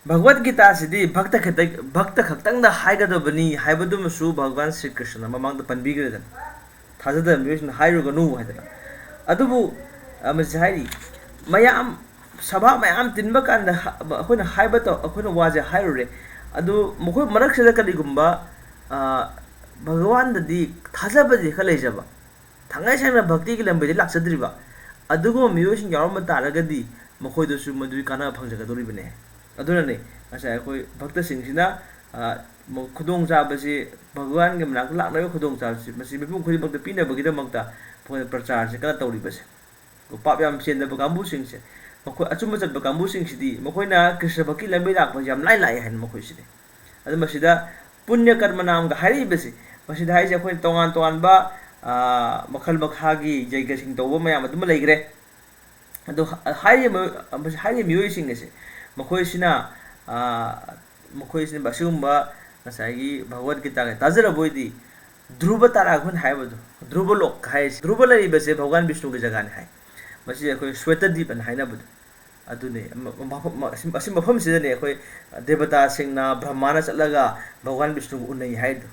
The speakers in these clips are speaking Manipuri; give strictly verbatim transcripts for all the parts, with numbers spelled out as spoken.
ꯚꯒꯋꯠ ꯒꯤꯇꯥꯁꯤꯗꯤ ꯚꯛꯇ ꯈꯛꯇ, ꯚꯛꯇ ꯈꯛꯇꯪꯗ ꯍꯥꯏꯒꯗꯕꯅꯤ ꯍꯥꯏꯕꯗꯨꯃꯁꯨ ꯚꯒꯋꯥꯟ ꯁ꯭ꯔꯤ ꯀ꯭ꯔꯤꯁꯅꯅ ꯃꯃꯥꯡꯗ ꯄꯟꯕꯤꯈ꯭ꯔꯦꯗꯅ, ꯊꯥꯖꯗꯕ ꯃꯤꯑꯣꯏꯁꯤꯡꯅ ꯍꯥꯏꯔꯨꯒꯅꯨ ꯍꯥꯏꯗꯅ꯫ ꯑꯗꯨꯕꯨ ꯑ, ꯃꯁꯤ ꯍꯥꯏꯔꯤ, ꯃꯌꯥꯝ, ꯁꯚꯥ ꯃꯌꯥꯝ ꯇꯤꯟꯕ ꯀꯥꯟꯗ ꯍ-, ꯑꯩꯈꯣꯏꯅ ꯍꯥꯏꯕ ꯇꯧ-, ꯑꯩꯈꯣꯏꯅ ꯋꯥꯁꯦ ꯍꯥꯏꯔꯨꯔꯦ꯫ ꯑꯗꯨ ꯃꯈꯣꯏ ꯃꯔꯛꯁꯤꯗ ꯀꯔꯤꯒꯨꯝꯕ ꯑ, ꯚꯒꯋꯥꯟꯗꯗꯤ ꯊꯥꯖꯕꯗꯤ ꯈꯔ ꯂꯩꯖꯕ, ꯊꯥꯡꯉꯩ ꯁꯦꯡꯅ ꯚꯛꯇꯤꯒꯤ ꯂꯝꯕꯤꯗ ꯂꯥꯛꯆꯗ꯭ꯔꯤꯕ ꯑꯗꯨꯒꯨꯝꯕ ꯃꯤꯑꯣꯏꯁꯤꯡ ꯌꯥꯎꯔꯝꯕ ꯇꯥꯔꯒꯗꯤ ꯃꯈꯣꯏꯗꯁꯨ ꯃꯗꯨꯒꯤ ꯀꯥꯟꯅꯕ ꯐꯪꯖꯒꯗꯧꯔꯤꯕꯅꯦ꯫ ꯑꯗꯨꯅꯅꯦ ꯉꯁꯥꯏ ꯑꯩꯈꯣꯏ ꯚꯛꯇꯁꯤꯡꯁꯤꯅ, ꯑ, ꯃ-, ꯈꯨꯗꯣꯡꯆꯥꯕꯁꯤ, ꯚꯒꯋꯥꯟꯒꯤ ꯃꯅꯥꯛꯇ ꯂꯥꯛꯅꯕ ꯈꯨꯗꯣꯡꯆꯥꯕꯁꯤ ꯃꯁꯤ ꯃꯤꯄꯨꯝ ꯈꯨꯗꯤꯡꯃꯛꯇ ꯄꯤꯅꯕꯒꯤꯗꯃꯛꯇ ꯑꯩꯈꯣꯏꯅ ꯄ꯭ꯔꯆꯥꯔꯁꯤ ꯀꯟꯅ ꯇꯧꯔꯤꯕꯁꯦ꯫ ꯄꯥꯞ ꯌꯥꯝ ꯆꯦꯟꯗꯕ ꯀꯥꯡꯕꯨꯁꯤꯡꯁꯦ, ꯃꯈꯣꯏ ꯑꯆꯨꯝꯕ ꯆꯠꯄ ꯀꯥꯡꯕꯨꯁꯤꯡꯁꯤꯗꯤ ꯃꯈꯣꯏꯅ ꯀ꯭ꯔꯤꯁꯅ ꯚꯛꯀꯤ ꯂꯝꯕꯤ ꯂꯥꯛꯄꯁꯤ ꯌꯥꯝ ꯂꯥꯏ ꯂꯥꯛꯑꯦ ꯍꯥꯏꯅ ꯃꯈꯣꯏꯁꯤꯗꯤ꯫ ꯑꯗꯨ ꯃꯁꯤꯗ ꯄꯨꯅ꯭ꯌ ꯀꯔꯃ ꯅꯥꯝꯒ ꯍꯥꯏꯔꯛꯏꯕꯁꯤ, ꯃꯁꯤꯗ ꯍꯥꯏꯔꯤꯁꯦ ꯑꯩꯈꯣꯏꯅ ꯇꯣꯉꯥꯟ ꯇꯣꯉꯥꯟꯕ, ꯑ, ꯃꯈꯜ ꯃꯈꯥꯒꯤ ꯌꯩꯒꯁꯤꯡ ꯇꯧꯕ ꯃꯌꯥꯝ ꯑꯗꯨꯃ ꯂꯩꯈ꯭ꯔꯦ꯫ ꯑꯗꯣ ꯍꯥꯏꯔꯤꯕ, ꯍꯥꯏꯔꯤꯕ ꯃꯤꯑꯣꯏꯁꯤꯡ ꯑꯁꯦ, ꯃꯈꯣꯏꯁꯤꯅ, ꯑ, ꯃꯈꯣꯏꯁꯤꯅ ꯑꯁꯤꯒꯨꯝꯕ ꯉꯁꯥꯏꯒꯤ ꯚꯒꯋꯠ ꯒꯤꯇꯥꯒ ꯇꯥꯖꯔꯕ ꯑꯣꯏꯗꯤ, ꯙ꯭ꯔꯨꯕ ꯇꯥꯔꯥ ꯑꯩꯈꯣꯏꯅ ꯍꯥꯏꯕꯗꯣ, ꯙ꯭ꯔꯨꯕ ꯂꯣꯛ ꯍꯥꯏꯔꯤꯁꯦ, ꯙ꯭ꯔꯨꯕ ꯂꯩꯔꯤꯕꯁꯦ ꯚꯒꯋꯥꯟ ꯕꯤꯁꯅꯨꯒꯤ ꯖꯒꯥꯅꯤ ꯍꯥꯏ꯫ ꯃꯁꯤ ꯑꯩꯈꯣꯏ ꯁ꯭ꯋꯦꯇꯗ꯭ꯋꯤꯞ ꯑꯅ ꯍꯥꯏꯅꯕꯗꯣ꯫ ꯑꯗꯨꯅꯤ, ꯃ-, ꯃꯐꯝ, ꯃ-, ꯑꯁꯤ, ꯑꯁꯤ ꯃꯐꯝꯁꯤꯗꯅꯦ ꯑꯩꯈꯣꯏ ꯗꯦꯕꯇꯥꯁꯤꯡꯅ ꯕ꯭ꯔꯍ꯭ꯃꯥꯅ ꯆꯠꯂꯒ ꯚꯒꯋꯥꯟ ꯕꯤꯁꯅꯨꯒ ꯎꯅꯩ ꯍꯥꯏꯗꯣ꯫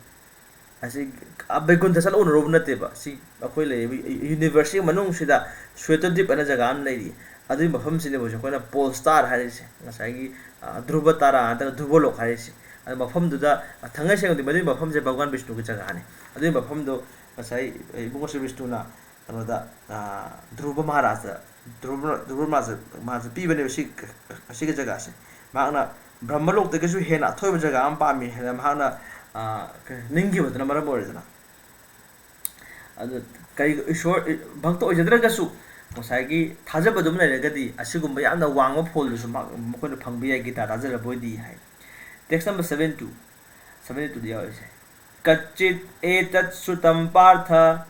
ꯑꯁꯤ, ꯑ, ꯕꯩꯀꯨꯟꯊ ꯆꯠꯂ ꯎꯅꯔꯨꯕ ꯅꯠꯇꯦꯕ꯫ ꯁꯤ ꯑꯩꯈꯣꯏ ꯂꯩꯔꯤꯕ ꯌꯨ-, ꯌꯨꯅꯤꯚꯔꯁꯀꯤ ꯃꯅꯨꯡꯁꯤꯗ ꯁ꯭ꯋꯦꯇꯗ꯭ꯋꯤꯞ ꯑꯅ ꯖꯒꯥ ꯑꯃ ꯂꯩꯔꯤ꯫ ꯑꯗꯨꯒꯤ ꯃꯐꯝꯁꯤꯅꯦꯕ ꯍꯧꯖꯤꯛ ꯑꯩꯈꯣꯏꯅ ꯄꯣꯜ ꯁ꯭ꯇꯥꯔ ꯍꯥꯏꯔꯤꯁꯦ, ꯉꯁꯥꯏꯒꯤ, ꯑ, ꯙ꯭ꯔꯨꯕ ꯇꯥꯔꯥ ꯅꯠꯇ꯭ꯔꯒ ꯙ꯭ꯔꯨꯕ ꯂꯣꯛ ꯍꯥꯏꯔꯤꯁꯦ꯫ ꯑꯗꯨ ꯃꯐꯝꯗꯨꯗ, ꯑ, ꯊꯥꯡꯉꯩ ꯁꯦꯡꯅꯗꯤ ꯃꯗꯨꯒꯤ ꯃꯐꯝꯁꯦ ꯚꯒꯋꯥꯟ ꯕꯤꯁꯅꯨꯒꯤ ꯖꯒꯥꯅꯤ꯫ ꯑꯗꯨꯒꯤ ꯃꯐꯝꯗꯣ ꯉꯁꯥꯏ ꯏꯕꯨꯡꯉꯣ ꯁ꯭ꯔꯤ ꯕꯤꯁꯅꯨꯅ ꯀꯩꯅꯣꯗ, ꯑ, ꯙ꯭ꯔꯨꯕ ꯃꯍꯥꯔꯥꯖꯇ, ꯙ꯭ꯔꯨꯕ, ꯙ꯭ꯔꯨꯕ ꯃꯍꯥꯔꯥꯖ, ꯃꯍꯥꯔꯥꯖꯇ ꯄꯤꯕꯅꯦꯕ ꯁꯤ, ꯑꯁꯤꯒꯤ ꯖꯒꯥꯁꯦ꯫ ꯃꯍꯥꯛꯅ ꯕ꯭ꯔꯍ꯭ꯃꯂꯣꯛꯇꯒꯤꯁꯨ ꯍꯦꯟꯅ ꯑꯊꯣꯏꯕ ꯖꯒꯥ ꯑꯃ ꯄꯥꯝꯃꯤ ꯍꯥꯏꯅ ꯃꯍꯥꯛꯅ, ꯑ, ꯅꯤꯡꯈꯤꯕꯗꯨꯅ ꯃꯔꯝ ꯑꯣꯏꯔꯦꯗꯅ꯫ ꯑꯗꯨ ꯀꯔꯤ ꯏꯁꯣꯔ, ꯚꯛꯇ ꯑꯣꯏꯖꯗ꯭ꯔꯒꯁꯨ ꯉꯁꯥꯏꯒꯤ ꯊꯥꯖꯕꯗꯨ ꯑꯃ ꯂꯩꯔꯒꯗꯤ ꯑꯁꯤꯒꯨꯝꯕ ꯌꯥꯝꯅ ꯋꯥꯡꯕ ꯐꯣꯜꯗꯨꯁꯨ ꯃꯍꯥꯛ, ꯃꯈꯣꯏꯅ ꯐꯪꯕ ꯌꯥꯏ, ꯒꯤꯇꯥ ꯇꯥꯖꯔꯕ ꯑꯣꯏꯗꯤ ꯍꯥꯏ꯫ Text number seven two, seventy two ꯗ ꯌꯥꯎꯔꯤꯁꯦ꯫ ꯀꯆꯤꯠ ꯑꯦꯇꯠ ꯁ꯭ꯔꯨꯇꯝ ꯄꯥꯔꯊ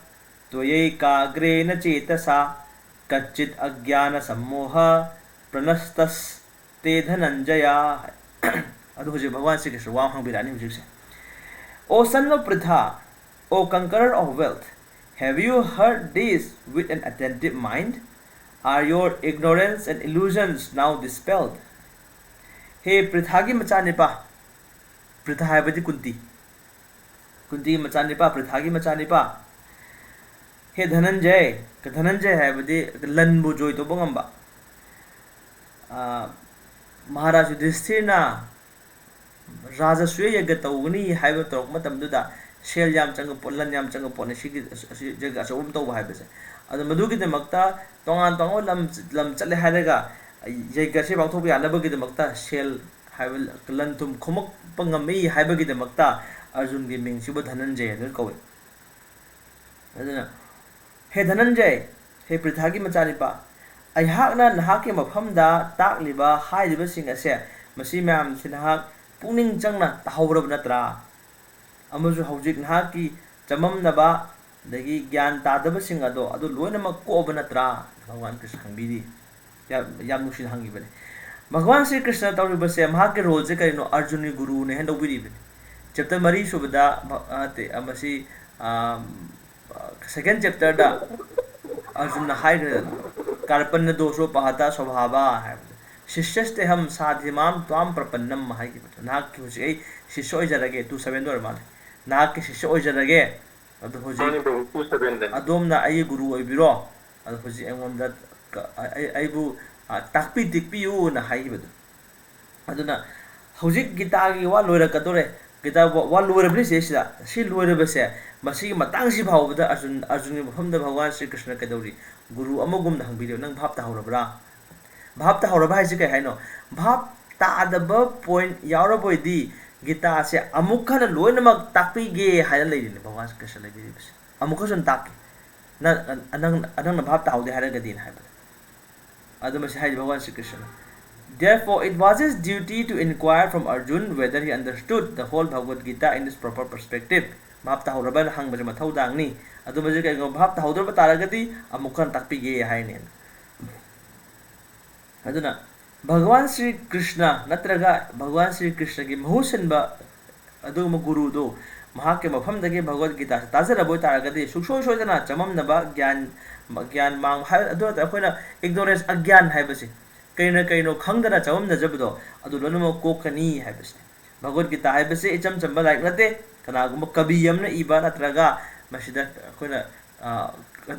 ꯇ꯭ꯋꯌꯩꯀꯥꯒ꯭ꯔꯦꯅ ꯆꯦꯇꯁꯥ ꯀꯆꯤꯠ ꯑꯒ꯭ꯌꯥꯅ ꯁꯝꯃꯣꯍ ꯄ꯭ꯔꯅꯁꯇꯁ꯭ꯇꯦ ꯙꯅꯟꯖꯌ꯫ ꯑꯗꯨ ꯍꯧꯖꯤꯛ ꯚꯒꯋꯥꯟ ꯁ꯭ꯔꯤ ꯀ꯭ꯔꯤꯁꯅ ꯋꯥ ꯑꯃ ꯍꯪꯕꯤꯔꯛꯑꯅꯤ ꯍꯧꯖꯤꯛꯁꯦ꯫ O son of Pritha, O conqueror of wealth, have you heard this with an attentive mind? Are your ignorance and illusions now dispelled? ꯍꯦ ꯄ꯭ꯔꯤꯊꯥꯒꯤ ꯃꯆꯥꯅꯤꯄꯥ, ꯄ꯭ꯔꯤꯊꯥ ꯍꯥꯏꯕꯗꯤ ꯀꯨꯟꯇꯤ, ꯀꯨꯟꯇꯤꯒꯤ ꯃꯆꯥꯅꯤꯄꯥ, ꯄ꯭ꯔꯤꯊꯥꯒꯤ ꯃꯆꯥꯅꯤꯄꯥ, ꯍꯦ ꯙꯅꯟꯖꯌ, ꯙꯅꯟꯖꯌ ꯍꯥꯏꯕꯗꯤ ꯂꯟꯕꯨ ꯖꯣꯏ ꯇꯧꯕ ꯉꯝꯕ꯫ ꯃꯍꯥꯔꯥꯖ ꯌꯨꯙꯤꯁꯊꯤꯔꯅ ꯔꯥꯖꯁꯨꯌ ꯌꯒ꯭ꯌ ꯇꯧꯒꯅꯤ ꯍꯥꯏꯕ ꯇꯧꯔꯛꯄ ꯃꯇꯝꯗꯨꯗ ꯁꯦꯜ ꯌꯥꯝ ꯆꯪꯕ ꯄꯣꯠ, ꯂꯟ ꯌꯥꯝ ꯆꯪꯕ ꯄꯣꯠꯅꯤ ꯁꯤꯒꯤ ꯑꯁꯤ ꯌꯒ꯭ꯌ ꯑꯆꯧꯕ ꯑꯃ ꯇꯧꯕ ꯍꯥꯏꯕꯁꯦ꯫ ꯑꯗꯣ ꯃꯗꯨꯒꯤꯗꯃꯛꯇ ꯇꯣꯉꯥꯟ ꯇꯣꯉꯥꯟꯕ ꯂꯝ ꯂꯝ ꯆꯠꯂꯦ ꯍꯥꯏꯔꯒ ꯌꯒ꯭ꯌ ꯑꯁꯤ ꯄꯥꯡꯊꯣꯛꯄ ꯌꯥꯅꯕꯒꯤꯗꯃꯛꯇ ꯁꯦꯜ ꯍꯥꯏꯕ ꯂꯟ ꯊꯨꯝ ꯈꯣꯝꯃꯛꯄ ꯉꯝꯃꯤ ꯍꯥꯏꯕꯒꯤꯗꯃꯛꯇ ꯑꯔꯖꯨꯟꯒꯤ ꯃꯤꯡꯁꯤꯕꯨ ꯙꯅꯟꯖꯌ ꯍꯥꯏꯅ ꯀꯧꯏ꯫ ꯑꯗꯨꯅ, ꯍꯦ ꯙꯅꯟꯖꯌ, ꯍꯦ ꯄ꯭ꯔꯤꯊꯥꯒꯤ ꯃꯆꯥꯅꯤꯄꯥ, ꯑꯩꯍꯥꯛꯅ ꯅꯍꯥꯛꯀꯤ ꯃꯐꯝꯗ ꯇꯥꯛꯂꯤꯕ ꯍꯥꯏꯔꯤꯕꯁꯤꯡ ꯑꯁꯦ, ꯃꯁꯤ ꯃꯌꯥꯝꯁꯤ ꯅꯍꯥꯛ ꯄꯨꯛꯅꯤꯡ ꯆꯪꯅ ꯇꯥꯍꯧꯔꯕ ꯅꯠꯇ꯭ꯔꯥ? ꯑꯃꯁꯨꯡ ꯍꯧꯖꯤꯛ ꯅꯍꯥꯛꯀꯤ ꯆꯃꯝꯅꯕ ꯑꯗꯒꯤ ꯒ꯭ꯌꯥꯟ ꯇꯥꯗꯕꯁꯤꯡ ꯑꯗꯣ ꯑꯗꯨ ꯂꯣꯏꯅꯃꯛ ꯀꯣꯛꯑꯕ ꯅꯠꯇ꯭ꯔꯥ? ꯚꯒꯋꯥꯟ ꯀ꯭ꯔꯤꯁꯅ ꯍꯪꯕꯤꯔꯤ꯫ ꯌꯥꯝ ꯌꯥꯝ ꯅꯨꯡꯁꯤꯅ ꯍꯪꯉꯤꯕꯅꯤ꯫ ꯚꯒꯋꯥꯟ ꯁ꯭ꯔꯤ ꯀ꯭ꯔꯤꯁꯅ ꯇꯧꯔꯤꯕꯁꯦ, ꯃꯍꯥꯛꯀꯤ ꯔꯣꯜꯁꯦ ꯀꯔꯤꯅꯣ? ꯑꯔꯖꯨꯟꯒꯤ ꯒꯨꯔꯨꯅꯦ ꯍꯥꯏꯅ ꯂꯧꯕꯤꯔꯤꯕꯅꯤ꯫ ꯆꯦꯞꯇꯔ ꯃꯔꯤ ꯁꯨꯕꯗ ꯚ- ꯑ, ꯅꯠꯇꯦ, ꯑ, ꯃꯁꯤ, ꯑ, ꯁꯦꯀꯦꯟ ꯆꯦꯞꯇꯔꯗ ꯑꯔꯖꯨꯟꯅ ꯍꯥꯏꯈ꯭ꯔꯦꯗꯅ, "ꯀꯥꯔꯄꯟꯅ ꯗꯣꯁꯣ ꯄꯍꯇ ꯁꯣꯚꯥꯕ" ꯍꯥꯏꯕꯗꯣ, "ꯁꯤꯁ꯭ꯌꯁꯇꯦꯍꯝ ꯁꯥꯙꯤꯃꯥꯝ ꯇ꯭ꯋꯥꯝ ꯄ꯭ꯔꯄꯟꯅꯝ" ꯍꯥꯏꯈꯤꯕꯗꯣ, "ꯅꯍꯥꯛꯀꯤ ꯍꯧꯖꯤꯛ ꯑꯩ ꯁꯤꯁ꯭ꯌ ꯑꯣꯏꯖꯔꯒꯦ", ꯇꯨ ꯁꯚꯦꯟꯗ ꯑꯣꯏꯔ ꯃꯥꯜꯂꯦ, "ꯅꯍꯥꯛꯀꯤ ꯁꯤꯁ꯭ꯌ ꯑꯣꯏꯖꯔꯒꯦ, ꯑꯗꯣ ꯍꯧꯖꯤꯛ ꯃꯥꯅꯤ ꯄ꯭ꯔꯚꯨ, ꯇꯨ ꯁꯚꯦꯟꯗꯅꯤ꯫ ꯑꯗꯣꯝꯅ ꯑꯩꯒꯤ ꯒꯨꯔꯨ ꯑꯣꯏꯕꯤꯔꯣ, ꯑꯗꯣ ꯍꯧꯖꯤꯛ ꯑꯩꯉꯣꯟꯗ ꯀ- ꯑꯩ- ꯑꯩꯕꯨ, ꯑ, ꯇꯥꯛꯄꯤ ꯇꯦꯛꯄꯤꯌꯨꯅ" ꯍꯥꯏꯈꯤꯕꯗꯣ꯫ ꯑꯗꯨꯅ ꯍꯧꯖꯤꯛ ꯒꯤꯇꯥꯒꯤ ꯋꯥ ꯂꯣꯏꯔꯛꯀꯗꯧꯔꯦ꯫ ꯒꯤꯇꯥ ꯋꯥ ꯋꯥ ꯂꯣꯏꯔꯕꯅꯤ ꯁꯤꯗꯩꯁꯤꯗ꯫ ꯁꯤ ꯂꯣꯏꯔꯕꯁꯦ, ꯃꯁꯤꯒꯤ ꯃꯇꯥꯡꯁꯤ ꯐꯥꯎꯕꯗ ꯑꯔꯖꯨꯟ, ꯑꯔꯖꯨꯟꯒꯤ ꯃꯐꯝꯗ ꯚꯒꯋꯥꯟ ꯁ꯭ꯔꯤ ꯀ꯭ꯔꯤꯁꯅ ꯀꯩꯗꯧꯔꯤ? ꯒꯨꯔꯨ ꯑꯃꯒꯨꯝꯅ ꯍꯪꯕꯤꯔꯦꯕ, "ꯅꯪ ꯚꯥꯞ ꯇꯥꯍꯧꯔꯕ꯭ꯔꯥ?" ꯚꯥꯞ ꯇꯥꯍꯧꯔꯕ ꯍꯥꯏꯁꯤ ꯀꯩ ꯍꯥꯏꯅꯣ? ꯚꯥꯞ ꯇꯥꯗꯕ ꯄꯣꯏꯟꯠ ꯌꯥꯎꯔꯕ ꯑꯣꯏꯗꯤ ꯒꯤꯇꯥꯁꯦ ꯑꯃꯨꯛ ꯍꯟꯅ ꯂꯣꯏꯅꯃꯛ ꯇꯥꯛꯄꯤꯒꯦ ꯍꯥꯏꯅ ꯂꯩꯔꯤꯅꯦ ꯚꯒꯋꯥꯟ ꯁ꯭ꯔꯤ ꯀ꯭ꯔꯤꯁꯅ ꯂꯩꯕꯤꯔꯤꯕꯁꯦ꯫ ꯑꯃꯨꯛꯀꯁꯨ ꯍꯟꯅ ꯇꯥꯛꯀꯦ꯫ ꯅꯪ, ꯅꯪ, ꯅꯪꯅ ꯚꯥꯞ ꯇꯥꯍꯧꯗꯦ ꯍꯥꯏꯔꯒꯗꯤꯅ ꯍꯥꯏꯕꯗꯣ꯫ ꯑꯗꯨ ꯃꯁꯤ ꯍꯥꯏꯔꯤꯕ ꯚꯒꯋꯥꯟ Shri ꯀ꯭ꯔꯤꯁꯅꯅ, "Therefore, it was his duty to inquire from Arjun whether he understood the whole Bhagavad Gita in its proper perspective." ꯚꯥꯞ ꯇꯥꯍꯧꯔꯕꯅ ꯍꯪꯕꯁꯦ ꯃꯊꯧꯗꯥꯡꯅꯤ꯫ ꯑꯗꯨ ꯃꯁꯤ ꯀꯩꯒꯨꯝꯕ ꯚꯥꯞ ꯇꯥꯍꯧꯗ꯭ꯔꯕ ꯇꯥꯔꯒꯗꯤ ꯑꯃꯨꯛ ꯍꯟꯅ ꯇꯥꯛꯄꯤꯒꯦ ꯍꯥꯏꯅꯦꯅ꯫ ꯑꯗꯨꯅ ꯚꯒꯋꯥꯟ ꯁ꯭ꯔꯤ ꯀ꯭ꯔꯤꯁꯅ ꯅꯠꯇ꯭ꯔꯒ ꯚꯒꯋꯥꯟ ꯁ꯭ꯔꯤ ꯀ꯭ꯔꯤꯁꯅꯒꯤ ꯃꯍꯨꯠ ꯁꯤꯟꯕ ꯑꯗꯨꯒꯨꯝꯕ ꯒꯨꯔꯨꯗꯨ ꯃꯍꯥꯛꯀꯤ ꯃꯐꯝꯗꯒꯤ ꯚꯒꯋꯗ ꯒꯤꯇꯥꯁꯦ ꯇꯥꯖꯔꯕ ꯑꯣꯏꯇꯥꯔꯒꯗꯤ ꯁꯨꯡꯁꯣꯏ ꯁꯣꯏꯗꯅ ꯆꯃꯝꯅꯕ, ꯒ꯭ꯌꯥꯟ, ꯒ꯭ꯌꯥꯟ ꯃꯥꯡꯕ ꯍꯥꯏ-, ꯑꯗꯨ ꯅꯠꯇ꯭ꯔꯒ ꯑꯩꯈꯣꯏꯅ ꯏꯒꯅꯣꯔꯦꯟꯁ, ꯑꯒ꯭ꯌꯥꯟ ꯍꯥꯏꯕꯁꯦ, ꯀꯩꯅ ꯀꯩꯅꯣ ꯈꯪꯗꯅ ꯆꯃꯝꯅꯖꯕꯗꯣ ꯑꯗꯨ ꯂꯣꯏꯅꯃꯛ ꯀꯣꯛꯀꯅꯤ ꯍꯥꯏꯕꯁꯦ꯫ ꯚꯒꯋꯠ ꯒꯤꯇꯥ ꯍꯥꯏꯕꯁꯦ ꯏꯆꯝ ꯆꯝꯕ ꯂꯥꯏꯔꯤꯛ ꯅꯠꯇꯦ꯫ ꯀꯅꯥꯒꯨꯝꯕ ꯀꯕꯤ ꯑꯃꯅ ꯏꯕ ꯅꯠꯇ꯭ꯔꯒ ꯃꯁꯤꯗ ꯑꯩꯈꯣꯏꯅ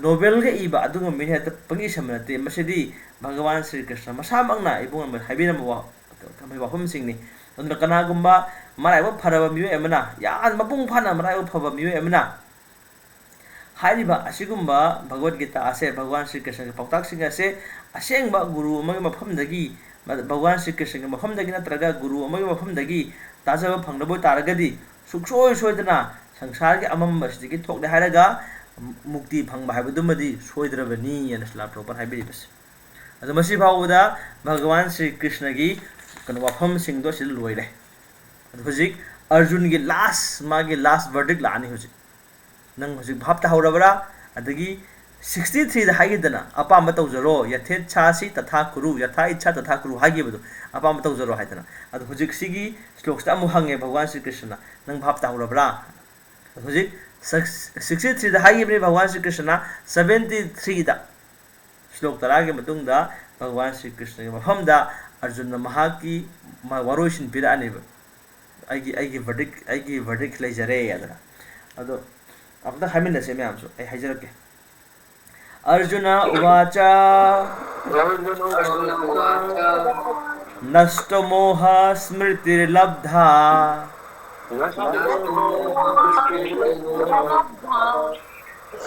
ꯅꯣꯕꯦꯜꯒ ꯏꯕ ꯑꯗꯨꯒꯨꯝꯕ ꯃꯤꯅ ꯍꯦꯛꯇ ꯄꯪꯏ ꯁꯟꯕ ꯅꯠꯇꯦ꯫ ꯃꯁꯤꯗꯤ ꯚꯒꯋꯥꯟ ꯁ꯭ꯔꯤ ꯀ꯭ꯔꯤꯁꯅ ꯃꯁꯥꯃꯛꯅ ꯏꯕꯨꯡꯉꯣ ꯍꯥꯏꯕꯤꯔꯝꯕ ꯋꯥꯐꯝꯁꯤꯡꯅꯤ꯫ ꯑꯗꯨꯅ ꯀꯅꯥꯒꯨꯝꯕ ꯃꯔꯥꯏꯕꯛ ꯐꯔꯕ ꯃꯤꯑꯣꯏ ꯑꯃꯅ, ꯌꯥꯝ ꯃꯄꯨꯡ ꯐꯥꯅ ꯃꯔꯥꯏꯕꯛ ꯐꯕ ꯃꯤꯑꯣꯏ ꯑꯃꯅ ꯍꯥꯏꯔꯤꯕ ꯑꯁꯤꯒꯨꯝꯕ ꯚꯒꯋꯠ ꯒꯤꯇꯥ ꯑꯁꯦ, ꯚꯒꯋꯥꯟ ꯁ꯭ꯔꯤ ꯀ꯭ꯔꯤꯁꯅꯒꯤ ꯄꯥꯎꯇꯥꯛꯁꯤꯡ ꯑꯁꯦ ꯑꯁꯦꯡꯕ ꯒꯨꯔꯨ ꯑꯃꯒꯤ ꯃꯐꯝꯗꯒꯤ, ꯚꯒꯋꯥꯟ ꯁ꯭ꯔꯤ ꯀ꯭ꯔꯤꯁꯅꯒꯤ ꯃꯐꯝꯗꯒꯤ ꯅꯠꯇ꯭ꯔꯒ ꯒꯨꯔꯨ ꯑꯃꯒꯤ ꯃꯐꯝꯗꯒꯤ ꯇꯥꯖꯕ ꯐꯪꯂꯕ ꯑꯣꯏꯇꯥꯔꯒꯗꯤ ꯁꯨꯡꯁꯣꯏ ꯁꯣꯏꯗꯅ ꯁꯪꯁꯥꯔꯒꯤ ꯑꯃꯝꯕ ꯑꯁꯤꯗꯒꯤ ꯊꯣꯛꯂꯦ ꯍꯥꯏꯔꯒ ꯃꯨꯛꯇꯤ ꯐꯪꯕ ꯍꯥꯏꯕꯗꯨꯃꯗꯤ ꯁꯣꯏꯗ꯭ꯔꯕꯅꯤ ꯍꯥꯏꯅ ꯁ꯭ꯔꯤꯂꯥ ꯄ꯭ꯔꯚꯨꯄꯥꯗ ꯍꯥꯏꯕꯤꯔꯤꯕꯁꯦ꯫ ꯑꯗꯣ ꯃꯁꯤ ꯐꯥꯎꯕꯗ ꯚꯒꯋꯥꯟ ꯁ꯭ꯔꯤ ꯀ꯭ꯔꯤꯁꯅꯒꯤ ꯀꯩꯅꯣ ꯋꯥꯐꯝꯁꯤꯡꯗꯣ ꯁꯤꯗ ꯂꯣꯏꯔꯦ꯫ ꯑꯗꯣ ꯍꯧꯖꯤꯛ ꯑꯔꯖꯨꯟꯒꯤ ꯂꯥꯁ, ꯃꯥꯒꯤ ꯂꯥꯁ ꯚꯔꯗꯤꯛ ꯂꯥꯛꯑꯅꯤ ꯍꯧꯖꯤꯛ꯫ ꯅꯪ ꯍꯧꯖꯤꯛ ꯚꯥꯞ ꯇꯥꯍꯧꯔꯕ꯭ꯔꯥ? ꯑꯗꯒꯤ ꯁꯤꯛꯁꯇꯤ ꯊ꯭ꯔꯤꯗ ꯍꯥꯏꯈꯤꯗꯅ, "ꯑꯄꯥꯝꯕ ꯇꯧꯖꯔꯣ, ꯌꯊꯦꯠꯁꯥꯁꯤ ꯇꯊꯥ ꯀꯨꯔꯨ, ꯌꯊꯥ ꯏꯠꯁꯥ ꯇꯊꯥ ꯀꯨꯔꯨ" ꯍꯥꯏꯈꯤꯕꯗꯣ, "ꯑꯄꯥꯝꯕ ꯇꯧꯖꯔꯣ" ꯍꯥꯏꯗꯅ꯫ ꯑꯗꯣ ꯍꯧꯖꯤꯛ ꯁꯤꯒꯤ ꯁ꯭ꯂꯣꯛꯁꯤꯗ ꯑꯃꯨꯛ ꯍꯪꯉꯦ ꯚꯒꯋꯥꯟ ꯁ꯭ꯔꯤ ꯀ꯭ꯔꯤꯁꯅꯅ, "ꯅꯪ ꯚꯥꯞ ꯇꯥꯍꯧꯔꯕ꯭ꯔꯥ?" ꯍꯧꯖꯤꯛ ꯁꯤꯛꯁꯇꯤ ꯊ꯭ꯔꯤꯗ ꯍꯥꯏꯈꯤꯕꯅꯤ ꯚꯒꯋꯥꯟ ꯁ꯭ꯔꯤ ꯀ꯭ꯔꯤꯁꯅꯅ, ꯁꯕꯦꯟꯇꯤ ꯊ꯭ꯔꯤꯗ ꯁ꯭ꯂꯣꯛ ꯇꯔꯥꯒꯤ ꯃꯇꯨꯡꯗ ꯚꯒꯋꯥꯟ ꯁ꯭ꯔꯤ ꯀ꯭ꯔꯤꯁꯅꯒꯤ ꯃꯐꯝꯗ ꯑꯔꯖꯨꯟꯅ ꯃꯍꯥꯛꯀꯤ ꯃ-, ꯋꯥꯔꯣꯏꯁꯤꯟ ꯄꯤꯔꯛꯑꯅꯦꯕ꯫ "ꯑꯩꯒꯤ, ꯑꯩꯒꯤ ꯚꯔꯗꯤꯛ, ꯑꯩꯒꯤ ꯚꯔꯗꯤꯛ ꯂꯩꯖꯔꯦ" ꯍꯥꯏꯗꯅ꯫ ꯑꯗꯣ ꯑꯝꯇ ꯍꯥꯏꯃꯤꯟꯅꯁꯦ ꯃꯌꯥꯝꯁꯨ, ꯑꯩ ꯍꯥꯏꯖꯔꯛꯀꯦ꯫ "ꯑꯔꯖꯨꯅ ꯎꯋꯥꯆ, ꯅꯁ꯭ꯇꯣ ꯃꯣꯍ ꯁ꯭ꯃ꯭ꯔꯤꯇꯤꯔꯂಬ್ꯙ,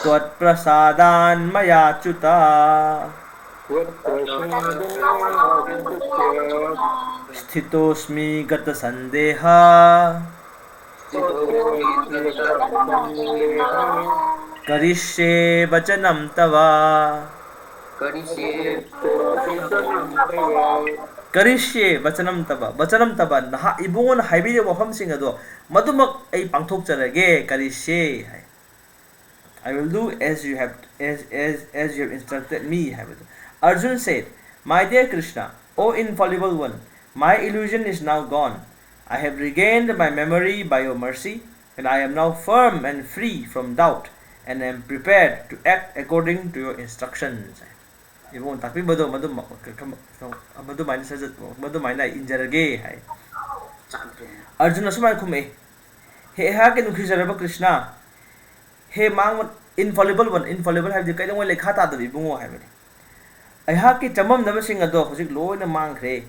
త్వత్ప్రసాదాన్మయాచ్యుత, స్థితోస్మి గతసందేహ, కరిష్యే వచనం తవ." "ꯀꯔꯤꯁꯦ ꯕꯆꯅꯝ ꯇꯕ, ꯕꯆꯅꯝ ꯇꯕ", ꯅꯍꯥꯛ ꯏꯕꯨꯡꯉꯣꯅ ꯍꯥꯏꯕꯤꯔꯤꯕ ꯋꯥꯐꯝꯁꯤꯡ ꯑꯗꯣ ꯃꯗꯨꯃꯛ ꯑꯩ ꯄꯥꯡꯊꯣꯛꯆꯔꯒꯦ, ꯀꯔꯤꯁꯦ ꯍꯥꯏ꯫ "I will do as you have, as, as, as you have instructed me" ꯍꯥꯏꯕꯗꯣ꯫ Arjun said, "My dear Krishna, O infallible one, my illusion is now gone. I have regained my memory by your mercy, and I am now firm and free from doubt, and am prepared to act according to your instructions." ꯏꯕꯨꯡꯉꯣ ꯇꯥꯛꯄꯤꯕꯗꯣ ꯃꯗꯨ, ꯃꯗꯨꯃꯥꯏꯅ ꯁꯠ-, ꯃꯗꯨꯃꯥꯏꯅ ꯑꯩ ꯏꯟꯖꯔꯒꯦ ꯍꯥꯏ꯫ ꯑꯔꯖꯨꯟꯅ ꯁꯨꯃꯥꯏꯅ ꯈꯨꯝꯃꯛꯏ, "ꯍꯦ ꯑꯩꯍꯥꯛꯀꯤ ꯅꯨꯡꯁꯤꯖꯔꯕ ꯀ꯭ꯔꯤꯁꯅ, ꯍꯦ ꯃꯥꯡꯕ, infallible one, infallible ꯍꯥꯏꯕꯗꯤ ꯀꯩꯗꯧꯉꯩ ꯂꯩꯈꯥ ꯇꯥꯗꯕ ꯏꯕꯨꯡꯉꯣ ꯍꯥꯏꯕꯅꯤ꯫ ꯑꯩꯍꯥꯛꯀꯤ ꯆꯃꯝꯅꯕꯁꯤꯡ ꯑꯗꯣ ꯍꯧꯖꯤꯛ ꯂꯣꯏꯅ ꯃꯥꯡꯈ꯭ꯔꯦ꯫